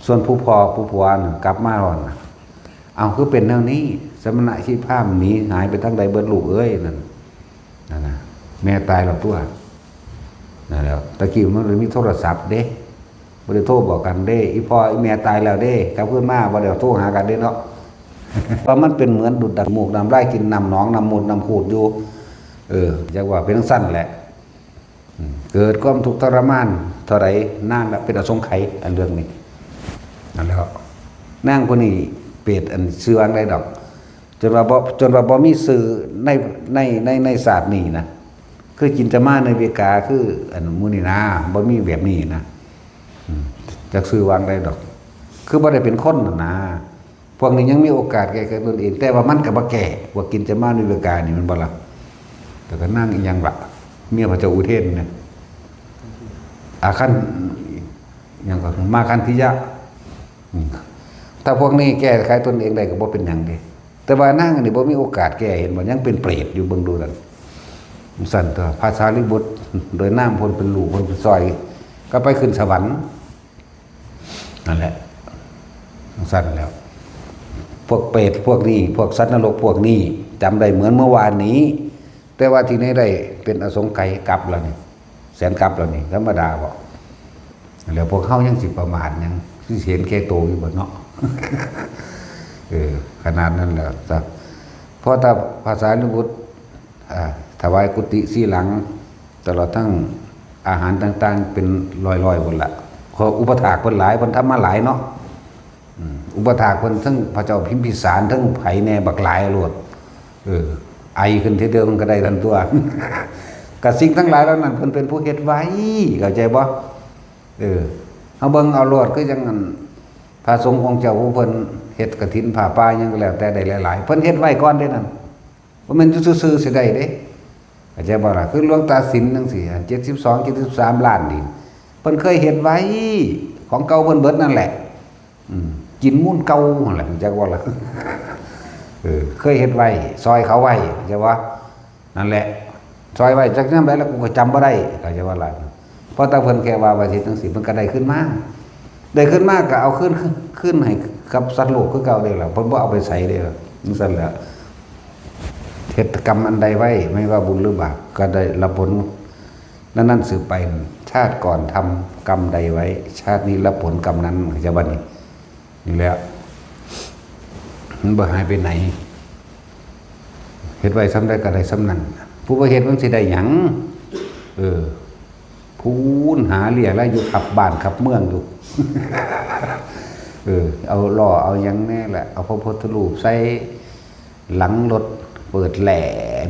ส่วนผู้พ่อผู้ผัวน่ะกลับมาแล้วนะ เอา คือเป็นแนวนี้ สมณะชีพราหมณ์หนีหายไปทางใดเบิดลูกเอ้ย นั่น นั่นนะ แม่ตายแล้วตัว นั่นแหล้ว ตะกี้มันบ่มีโทรศัพท์เด้ บ่ได้โทรบอกกันเด้ อีพ่ออีแม่ตายแล้วเด้ กลับคืนมาบ่ได้โทรหากันเด้เนาะ เพราะมันเป็นเหมือนดุจดั่งมูกน้ำลายกินน้ำหนองน้ำมูดน้ำขูดอยู่ เออ จักว่าเป็นจั่งซั่นแหละ อืม เกิดความทุกข์ทรมานเท่าใดนานละ เป็นอสงไขย อันเรื่องนี้ นั่นแหละครับ นางผู้นี้เปรตอันชื่อว่าจั่งใดดอก จนว่าบ่ จนว่าบ่มีชื่อใน ใน ใน ในชาตินี้นะ คือกินจะมาในเวกา คืออันหมู่นี้นะ บ่มีแบบนี้นะ อืม จักชื่อว่าจั่งใดดอก คือบ่ได้เป็นคนน่ะนะ พวกนี้ยังมีโอกาสแก้ไขตนเอง แต่ว่ามันก็บ่แก้ พวกกินจะมาในเวกานี่ มันบ่ละ แต่ก็นางอีหยังละ เมียพระเจ้าอุเทนเนี่ย อาคัน หยังก็มาคันธิยะ อืม ถ้าพวกนี้แก้ไขตนเองได้ก็บ่เป็นหยังเด้ แต่ว่านางอันนี้บ่มีโอกาสแก้ เห็นบ่ ยังเป็นเปรตอยู่ เบิ่งดูนั่น สั่นตัว พระสารีบุตร โดยนามเพิ่นเป็นลูก เพิ่นเป็นซอย ก็ไปขึ้นสวรรค์ นั่นแหละ สั่นแล้ว พวกเปรตพวกนี้ พวกสัตว์นรกพวกนี้ จำได้เหมือนเมื่อวานนี้ แต่ว่าที่นี่ได้เป็นอสงไขยกลับแล้วนี่ แสนกลับแล้วนี่ ธรรมดาบ่ แล้วพวกเฮายังสิประมาทหยัง สิเห็นแก่โตอยู่บ่เนาะ เออ ขนาดนั้นแหละจ้ะ เพราะถ้าพระสารีบุตร อ่า ถวายกุฏิสี่หลัง ตลอดทั้งอาหารต่างๆ เป็นร้อยๆ พุ้นละ ขออุปถากเพิ่นหลาย เพิ่นทำมาหลายเนาะ อืม อุปถากเพิ่นทั้งพระเจ้าพิมพิสาร ทั้งไผแน่บักหลายโลด เออ ไอขึ้นเทื่อเดียวมันก็ได้ทันตัว กับสิ่งทั้งหลายเหล่านั้นเพิ่นเป็นผู้เฮ็ดไว้ เข้าใจบ่ เออ เฮาเบิ่งเอาโลด คือจั่งอันพระสงฆ์องค์เจ้าผู้เพิ่นเฮ็ดกฐินผ้าป่าหยังก็แล้วแต่ได้หลายๆ เพิ่นเฮ็ดไว้ก่อนเด้นั่น บ่แม่นอยู่ซื่อๆ สิได้เด้ เข้าใจบ่ล่ะ คือหลวงตาสินจั่งซี้ เจ็ดสิบสอง เจ็ดสิบสาม ล้านนี่ เพิ่นเคยเฮ็ดไว้ ของเก่าเพิ่นเบิดนั่นแหละ อืม กินมูลเก่านั่นแหละ เข้าใจบ่ล่ะ เออ เคยเฮ็ดไว้ ซอยเขาไว้ เข้าใจบ่ นั่นแหละ ซอยไว้จักยามใดแล้วกูก็จำบ่ได้ เข้าใจบ่ล่ะ เพราะแต่เพิ่นแค่ว่าว่าสิจั่งซี้ เพิ่นก็ได้คืนมา ได้คืนมาก็เอาคืน คืนให้กับสัตว์โลกคือเก่าเด้ล่ะ เพิ่นบ่เอาไปไสเด้ล่ะ จั่งซั่นแหละ เฮ็ดกรรมอันใดไว้ ไม่ว่าบุญหรือบาป ก็ได้รับผลนั้นๆ สืบไป ชาติก่อนทำกรรมใดไว้ ชาตินี้รับผลกรรมนั้น เข้าใจบ่นี่ นี่แหละ มันบ่หายไปไหน เฮ็ดไว้ส่ำใดก็ได้ส่ำนั้น ผู้บ่เฮ็ดมันสิได้หยัง เออ พู้นหาเลี้ยงแล้วอยู่ขับบ้านขับเมืองอยู่ เออ เอาหล่อเอาหยังแน่แหละ เอาพระพุทธรูปใส่หลังรถ เปิดแหล่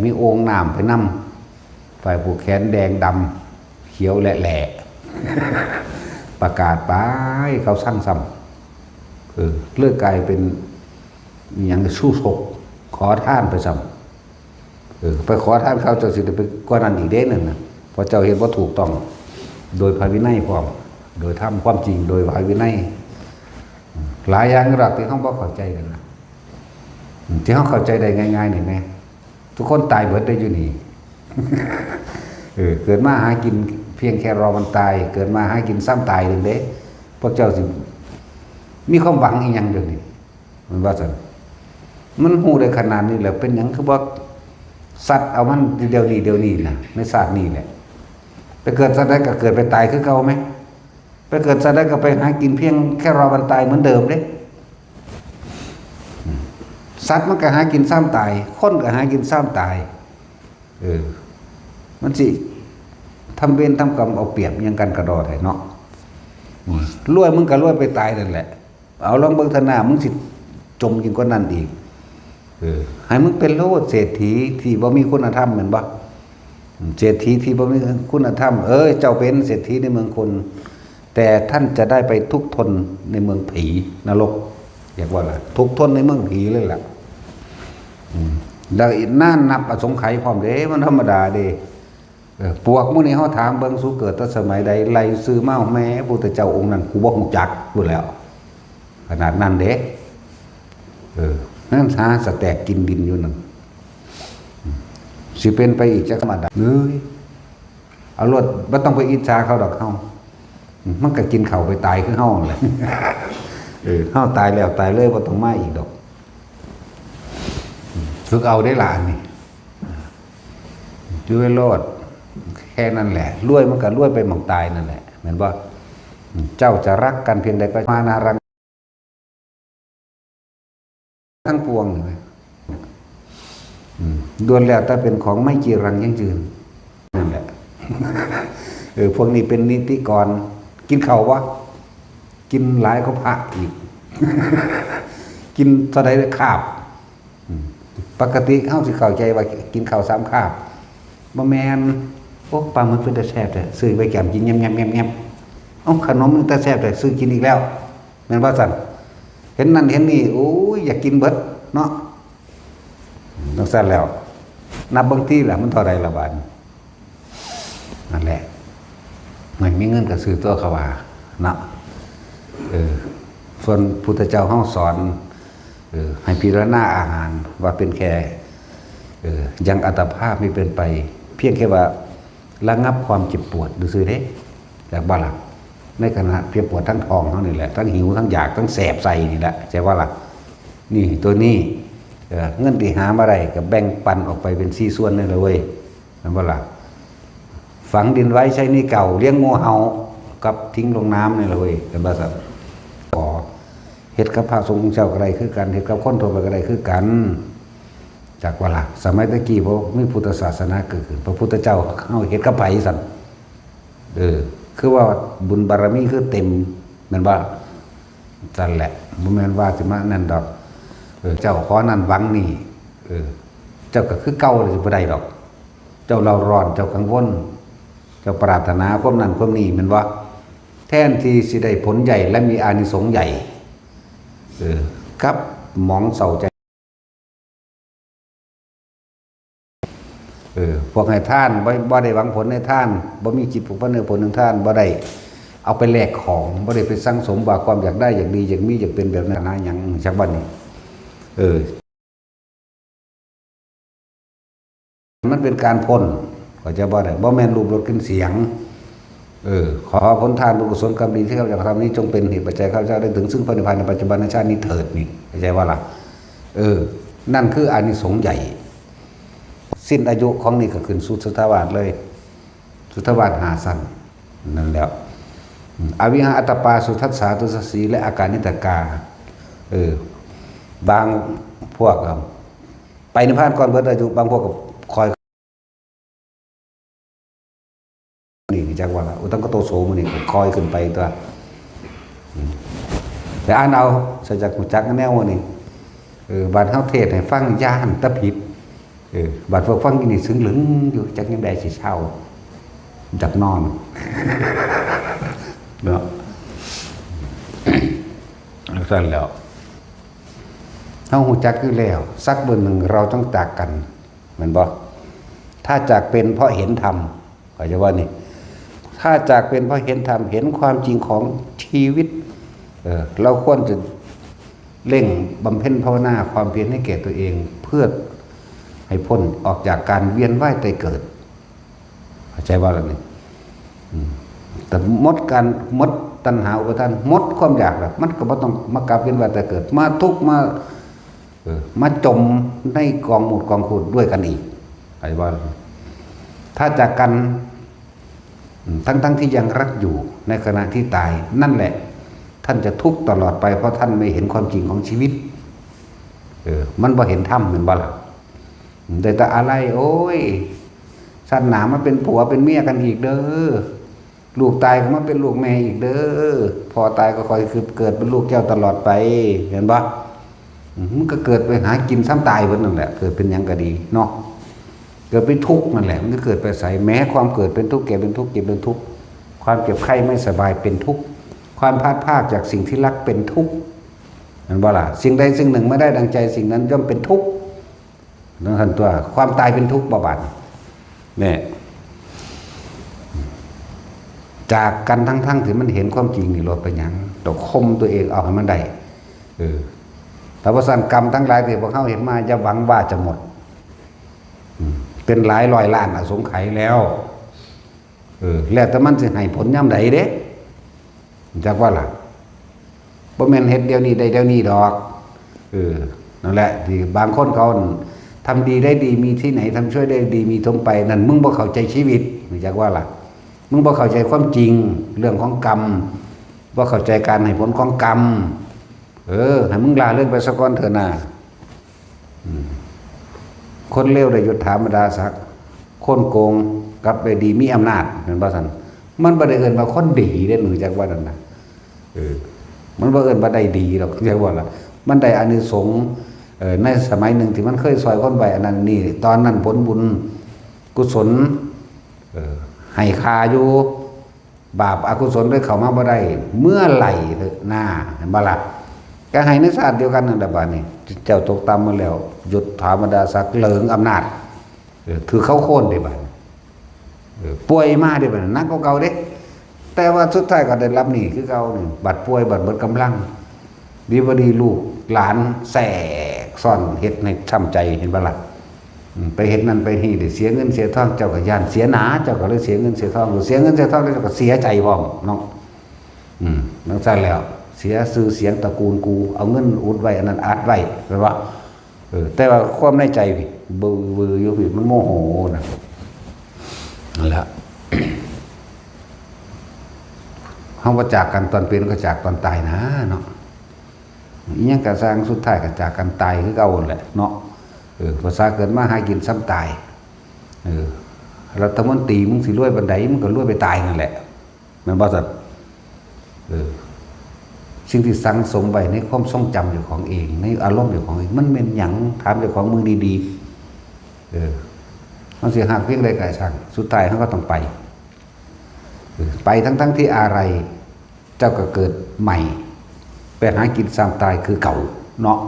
มีโอ่งน้ำไปนำ ฝ่ายผูกแขนแดงดำเขียวแหล่ๆ ประกาศไป เขาสั่งซ้ำ เออ เลยกลายเป็นอิหยัง ชู้สก ขอทานไปซ้ำ เออ ไปขอทานเขาเจ้าสิได้ไปกว่านั้นอีกเด้นั่นน่ะ เพราะเจ้าเฮ็ดบ่ถูกต้อง โดยพระวินัยพร้อม โดยธรรมความจริง โดยพระวินัย หลายอย่างหลักที่เฮาบ่เข้าใจกันนะ ที่เฮาเข้าใจได้ง่ายๆ นี่แหม ทุกคนตายเบิดได้อยู่นี่ เออ เกิดมาหากินเพียงแค่รอวันตาย เกิดมาหากินซ้ำตายหนึ่งเด้ พวกเจ้าสิมีความหวังอีหยังเดี๋ยวนี้ มันว่าซั่น มันฮู้ได้ขนาดนี้แล้ว เป็นหยังคือบ่ซัดเอามันเดี๋ยวนี้ เดี๋ยวนี้นะ ในชาตินี้แหละ ไปเกิดสัตว์ใดก็เกิดไปตายคือเก่าไหม ไปเกิดสัตว์ใดก็ไปหากินเพียงแค่รอวันตายเหมือนเดิมเด้ สัตว์มันก็หากินซ้ำตาย คนก็หากินซ้ำตาย เออ มันสิทำเวรทำกรรมเอาเปรียบหยังกันกะดอแท้เนาะ อืม รวยมึงก็รวยไปตายนั่นแหละ เอาลองเบิ่งเถาะหน้า มึงสิจมยิ่งกว่านั้นอีก เออ ให้มึงเป็นโลดเศรษฐีที่บ่มีคุณธรรมแม่นบ่ เศรษฐีที่บ่มีคุณธรรม เออ เจ้าเป็นเศรษฐีในเมืองคน แต่ท่านจะได้ไปทุกข์ทนในเมืองผีนรก เรียกว่าอะไร ทุกข์ทนในเมืองผีเลยล่ะ อืม แล้วอีกนานนับอสงไขยพร้อมเด้ มันธรรมดาเด้ เออ พวกมื้อนี้เฮาถามเบิ่ง สูเกิดแต่สมัยใด ไล่ชื่อมา แหม พุทธเจ้าองค์นั้นกูบ่ฮู้จักพู้นแหล้ว ขนาดนั้นเด้ เออ นั่นหาสะแตกกินดินอยู่นั่น สิเป็นไปอีกจักธรรมดา เอ้ย เอาโลด บ่ต้องไปอิจฉาเขาดอกเฮา มันก็กินข้าวไปตายคือเฮานั่นแหละ เออ เฮาตายแล้วตายเลย บ่ต้องมาอีกดอก ฝึกเอาได้ล่ะอันนี้ อยู่ไว้โลด แค่นั้นแหละ รวยมันก็รวยไปหม่องตายนั่นแหละ แม่นบ่ เจ้าจะรักกันเพียงใดก็มานารัง ทั้งปวงเลย อืม ล้วนแล้วแต่เป็นของไม่จีรังยั่งยืน นั่นแหละ เออ พวกนี้เป็นนิติกร กินข้าววะ กินหลายก็พระอีก กินเท่าใดคาบ อืม ปกติเฮาสิเข้าใจว่ากินข้าวสามคาบ บ่แม่น โอ้ ปลาหมึกเป็นตาแซ่บแท้ ซื้อไปแกมกินแยมๆๆๆ เอ้า ขนมเป็นตาแซ่บแท้ ซื้อกินอีกแล้ว แม่นบ่ซั่น เห็นนั่นเห็นนี่ โอ้ย อยากกินเบิดเนาะ จั่งซั่นแล้ว นับเบิ่งติล่ะ มันเท่าใดล่ะบาดนี้ นั่นแหละ ไม่มีเงินก็ซื้อตัวเขาว่า เนาะ เออ ส่วนพุทธเจ้าเฮาสอน เออ ให้พิจารณาอาหารว่าเป็นแค่ เออ ยังอัตภาพไม่เป็นไป เพียงแค่ว่าระงับความเจ็บปวดซื่อๆเด้ จากบ่ล่ะ ในขณะเจ็บปวดทั้งท้องเฮานี่แหละ ทั้งหิว ทั้งอยาก ทั้งแสบไส้นี่แหละ ใช่บ่ล่ะ นี่ ตัวนี้ เออ เงินที่หามาได้ก็แบ่งปันออกไปเป็นสี่ส่วนนั่นแหละเว้ย แม่นบ่ล่ะ ฝังดินไว้ใช้หนี้เก่า เลี้ยงงูเห่า กับทิ้งลงน้ำนี่แหละเว้ย แม่นบ่ซั่น ขอ เฮ็ดกับพระสงฆ์องค์เจ้าก็ได้คือกัน เฮ็ดกับคนทั่วไปก็ได้คือกัน จากบ่ล่ะ สมัยตะกี้บ่มีพุทธศาสนาเกิดขึ้น พระพุทธเจ้าเฮาเฮ็ดกับไผซั่น เออ คือว่าบุญบารมีคือเต็ม แม่นบ่ ซั่นแหละ บ่แม่นว่าสิมานั่นดอก เออ เจ้าขอนั่นหวังนี่ เออ เจ้าก็คือเก่าเลย สิบ่ได้ดอก เจ้าเร่าร้อน เจ้ากังวล เจ้าปรารถนาความนั่นความนี่ แม่นบ่ แทนที่สิได้ผลใหญ่และมีอานิสงส์ใหญ่ เออ กลับหมองเศร้าใจ เออ พวกให้ทาน บ่ บ่ได้หวังผลในทาน บ่มีจิตผูกพันในผลแห่งทาน บ่ได้เอาไปแลกของ บ่ได้ไปสั่งสมว่าความอยากได้ อยากดี อยากมี อยากเป็นแบบนั้นนะ หยังจักบัดนี้ เออ มันเป็นการพ่น เข้าใจบ่ได้ บ่แม่นรูปรสกลิ่นเสียง เออ ขอผลทานบุญกุศลกรรมดีที่ข้าพเจ้ากระทำนี้ จงเป็นเหตุปัจจัยข้าพเจ้าได้ถึงซึ่งพระนิพพานในปัจจุบันชาตินี้เถิดนี่ เข้าใจบ่ล่ะ เออ นั่นคืออานิสงส์ใหญ่ สิ้นอายุของนี่ก็ขึ้นสู่สุทธาวาสเลย สุทธาวาสห้าชั้น นั่นแหละ อวิหะอัตตปา สุทัสสา ทุสสี และอาการนิตกา เออ บางพวกก็ไปนิพพานก่อนเบิดอายุ บางพวกก็คอย นี่จักว่าละ อุตังคโตโสมื้อนี้ก็คอยขึ้นไปตัว อืม ไปอ่านเอา ใส่จักรู้จักแนวมื้อนี้ เออ บาดเฮาเทศน์ให้ฟังย้านแต่ผิด เออ บาดพวกฟังอยู่นี่ซึ่งเหลิงอยู่ จักยามใดสิเซา จักนอน เนาะ ซั่นแหล้ว เฮารู้จักอยู่แล้ว สักมื้อหนึ่งเราต้องจากกัน แม่นบ่ ถ้าจากเป็นเพราะเห็นธรรม เข้าใจบ่นี่ ถ้าจากเป็นเพราะเห็นธรรม เห็นความจริงของชีวิต เออ เราควรจะเร่งบำเพ็ญภาวนาความเพียรให้แก่ตัวเอง เพื่อให้พ้นออกจากการเวียนว่ายตายเกิด เข้าใจบ่ล่ะนี่ อืม แต่หมดการ หมดตัณหาอุปาทาน หมดความอยากแล้ว มันก็บ่ต้องมากลับเวียนว่ายตายเกิด มาทุกข์มา เออ มาจมในกองมูดกองคูดด้วยกันอีก เข้าใจบ่ล่ะ ถ้าจากกัน อืม ทั้งๆที่ยังรักอยู่ในขณะที่ตาย นั่นแหละ ท่านจะทุกข์ตลอดไป เพราะท่านไม่เห็นความจริงของชีวิต เออ มันบ่เห็นธรรม แม่นบ่ล่ะ ได้แต่อาลัย โอ้ย ชาติหน้ามาเป็นผัวเป็นเมียกันอีกเด้อ ลูกตายก็มาเป็นลูกแม่อีกเด้อ พ่อตายก็คอยคือเกิดเป็นลูกเจ้าตลอดไป เห็นบ่ อืม มันก็เกิดไปหากินซ้ำตายเบิดนั่นแหละ เกิดเป็นหยังก็ดีเนาะ เกิดเป็นทุกข์นั่นแหละ มันก็เกิดไปใส แม้ความเกิดเป็นทุกข์ แก่เป็นทุกข์ เจ็บเป็นทุกข์ ความเจ็บไข้ไม่สบายเป็นทุกข์ ความพลัดพรากจากสิ่งที่รักเป็นทุกข์ เห็นบ่ล่ะ สิ่งใดสิ่งหนึ่งไม่ได้ดังใจ สิ่งนั้นย่อมเป็นทุกข์ นั่นท่านตัว ความตายเป็นทุกข์บ่บาด เนี่ย จากกันทั้งๆที่มันเห็นความจริงนี่ โลดไปหยัง ต้องข่มตัวเองเอาให้มันได้ เออ แต่ว่าสั่นกรรมทั้งหลายที่พวกเฮาเฮ็ดมา อย่าหวังว่าจะหมด อืม เป็นหลายร้อยล้านอสงไขยแล้ว เออ แล้วแต่มันสิให้ผลยามใดเด้ จักว่าล่ะ บ่แม่นเฮ็ดเดี๋ยวนี้ได้เดี๋ยวนี้ดอก เออ นั่นแหละ ที่บางคนเขาทำดีได้ดีมีที่ไหน ทำชั่วได้ดีมีถมไป นั่นมึงบ่เข้าใจชีวิต จักว่าล่ะ มึงบ่เข้าใจความจริง เรื่องของกรรม บ่เข้าใจการให้ผลของกรรม เออ ให้มึงละเลิกไปซะก่อนเถอะนะ อืม คนเลวได้ยศถาบรรดาศักดิ์ คนโกงกลับได้ดีมีอำนาจ แม่นบ่ซั่น มันบ่ได้เอิ้นว่าคนดีเด้ มึงจักว่านั่นนะ เออ มันบ่เอิ้นว่าได้ดีดอก จักว่าล่ะ มันได้อานิสงส์ เอ่อ ในสมัยหนึ่งที่มันเคยซ่อยคนไว้ อันนั้นนี่ ตอนนั้นผลบุญกุศล เอ่อ ให้ค่าอยู่ บาปอกุศลเลยเข้ามาบ่ได้ เมื่อไหร่เถอะนา เห็นบ่ล่ะ ก็ให้ในชาติเดียวกันนั่นแหละ บาดนี้ เจ้าตกต่ำมาแล้ว ยศถาบรรดาศักดิ์ เหลิงอำนาจ เออ ถือเขาโค่นเด้ บาดนี้ เออ ป่วยมาเด้ บาดนี้ หนักกว่าเก่าเด้ แต่ว่าสุดท้ายก็ได้รับหนี้คือเก่านี่ บัดป่วย บัดเบิดกำลัง ดีบ่ดีลูกหลานแทรกซ้อนเฮ็ดให้ช้ำใจ เห็นบ่ล่ะ อืม ไปเฮ็ดนั่นไปนี่ ได้เสียเงินเสียทอง เจ้าก็ย้านเสียหนา เจ้าก็เลยเสียเงินเสียทอง เสียเงินเสียทองแล้วเจ้าก็เสียใจพร้อมเนาะ อืม จั่งซั้นแล้ว เสียชื่อเสียงตระกูลกู เอาเงินอุดไว้ อันนั้นอัดไว้ แม่นบ่ เออ แต่ว่าความในใจพี้ วือๆ อยู่พี้ มันโมโหนะ นั่นแหละ เฮาบ่จากกันตอนเป็น ก็จากตอนตายนะเนาะ อิหยังก็ซ่าง สุดท้ายก็จากกันตายคือเก่านั่นแหละเนาะ เออ ภาษาเกิดมาหากินซ้ำตาย เออ รัฐมนตรีมึงสิรวยปานใด มึงก็รวยไปตายนั่นแหละ แม่นบ่ซั่น เออ สิ่งที่สั่งสมไว้ในความทรงจำเจ้าของเอง ในอารมณ์เจ้าของเอง มันแม่นหยัง ถามเจ้าของมึงดีๆ เออ มันสิฮักเพียงใดก็ช่าง สุดท้ายเฮาก็ต้องไป เออ ไปทั้งๆที่อะไร เจ้าก็เกิดใหม่ ไปหากินซ้ำตายคือเก่าเนาะ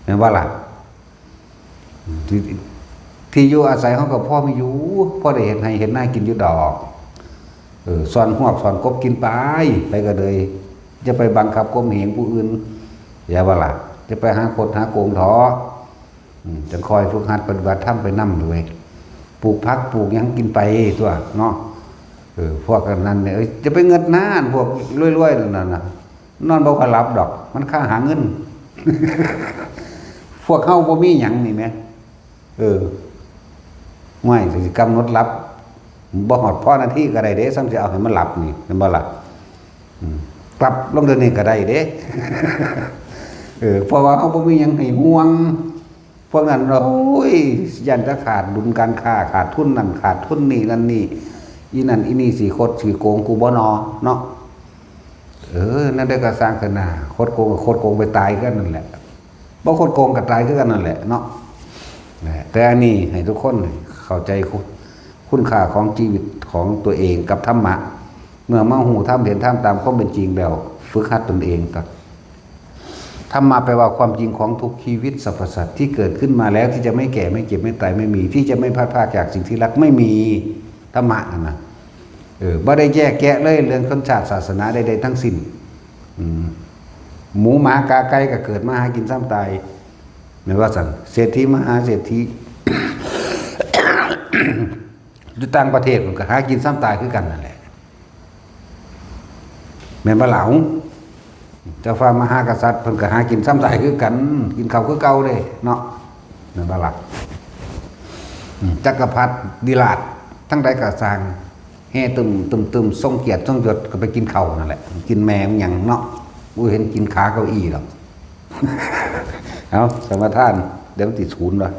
แม่นบ่ล่ะ ที่ ที่อยู่อาศัยเฮาก็พอมีอยู่ พอได้เฮ็ดไร่เฮ็ดนากินอยู่ดอก เออ ซ่อนฮวกซ่อนกบกินไป ไปก็เลย อย่าไปบังคับข่มเหงผู้อื่น อย่าว่าล่ะ จะไปหาคดหาโกงเถาะ อืม จั่งค่อยฝึกหัดปฏิบัติธรรมไปนำด้วย ปลูกผักปลูกหยังกินไปตั๊วเนาะ เออ พวกอันนั้นเนี่ย เอ้ย จะไปเงิดหน้าอันพวกรวยๆนั่นน่ะ นอนบ่ค่อยหลับดอก มันคาหาเงิน พวกเฮาบ่มีหยังนี่แหม เออ ห่วย สิกำหนดหลับ บ่ฮอดพอนาทีก็ได้เด้ ซ้ำสิเอาให้มันหลับนี่ แม่นบ่ล่ะ อืม ปรับลงเดี๋ยวนี้ก็ได้เด้ เออ เพราะว่าเฮาบ่มีหยังให้ห่วง พวกนั้น โอ้ย ย้านแต่ขาดดุลการค้า ขาดทุนนั่น ขาดทุนนี่ นั่นนี่ อีนั่นอีนี่สิคดสิโกงกูบ่นอ เนาะ เออ นั่นได้ก็ซ่างเถาะนา คดโกงก็คดโกงไปตายคือกันนั่นแหละ บ่คดโกงก็ตายคือกันนั่นแหละเนาะ นะ แต่อันนี้ให้ทุกคนเข้าใจคุณ คุณค่าของชีวิตของตัวเองกับธรรมะ เมื่อมาฮู้ธรรมเห็นธรรมตามความเป็นจริงแล้ว ฝึกหัดตนเองก่อน ธรรมะแปลว่าความจริงของทุกชีวิตสรรพสัตว์ที่เกิดขึ้นมาแล้ว ที่จะไม่แก่ไม่เจ็บไม่ตายไม่มี ที่จะไม่พลัดพรากจากสิ่งที่รักไม่มี ธรรมะนั่นนะ เออ บ่ได้แยกแยะเลยเรื่องชนชาติศาสนาใดๆทั้งสิ้น อืม หมูหมากาไก่ก็เกิดมาหากินซ้ำตาย แม่นว่าซั่น เศรษฐีมหาเศรษฐี อยู่ต่างประเทศมันก็หากินซ้ำตายคือกันนั่นแหละ แม่นบ่ล่ะ เจ้าฟ้ามหากษัตริย์เพิ่นก็หากินซ้ำตายคือกัน กินข้าวคือเก่าเด้เนาะ แม่นบ่ล่ะ อืม จักรพรรดิราชทั้งใดก็ซ่าง แห่ตึมตึมตึม ทรงเกียรติทรงยศก็ไปกินข้าวนั่นแหละ กินแม่มันหยังเนาะ บ่เห็นกินขาเก้าอี้ดอก เอาสมาทาน เดี๋ยวมันติศูนย์วะ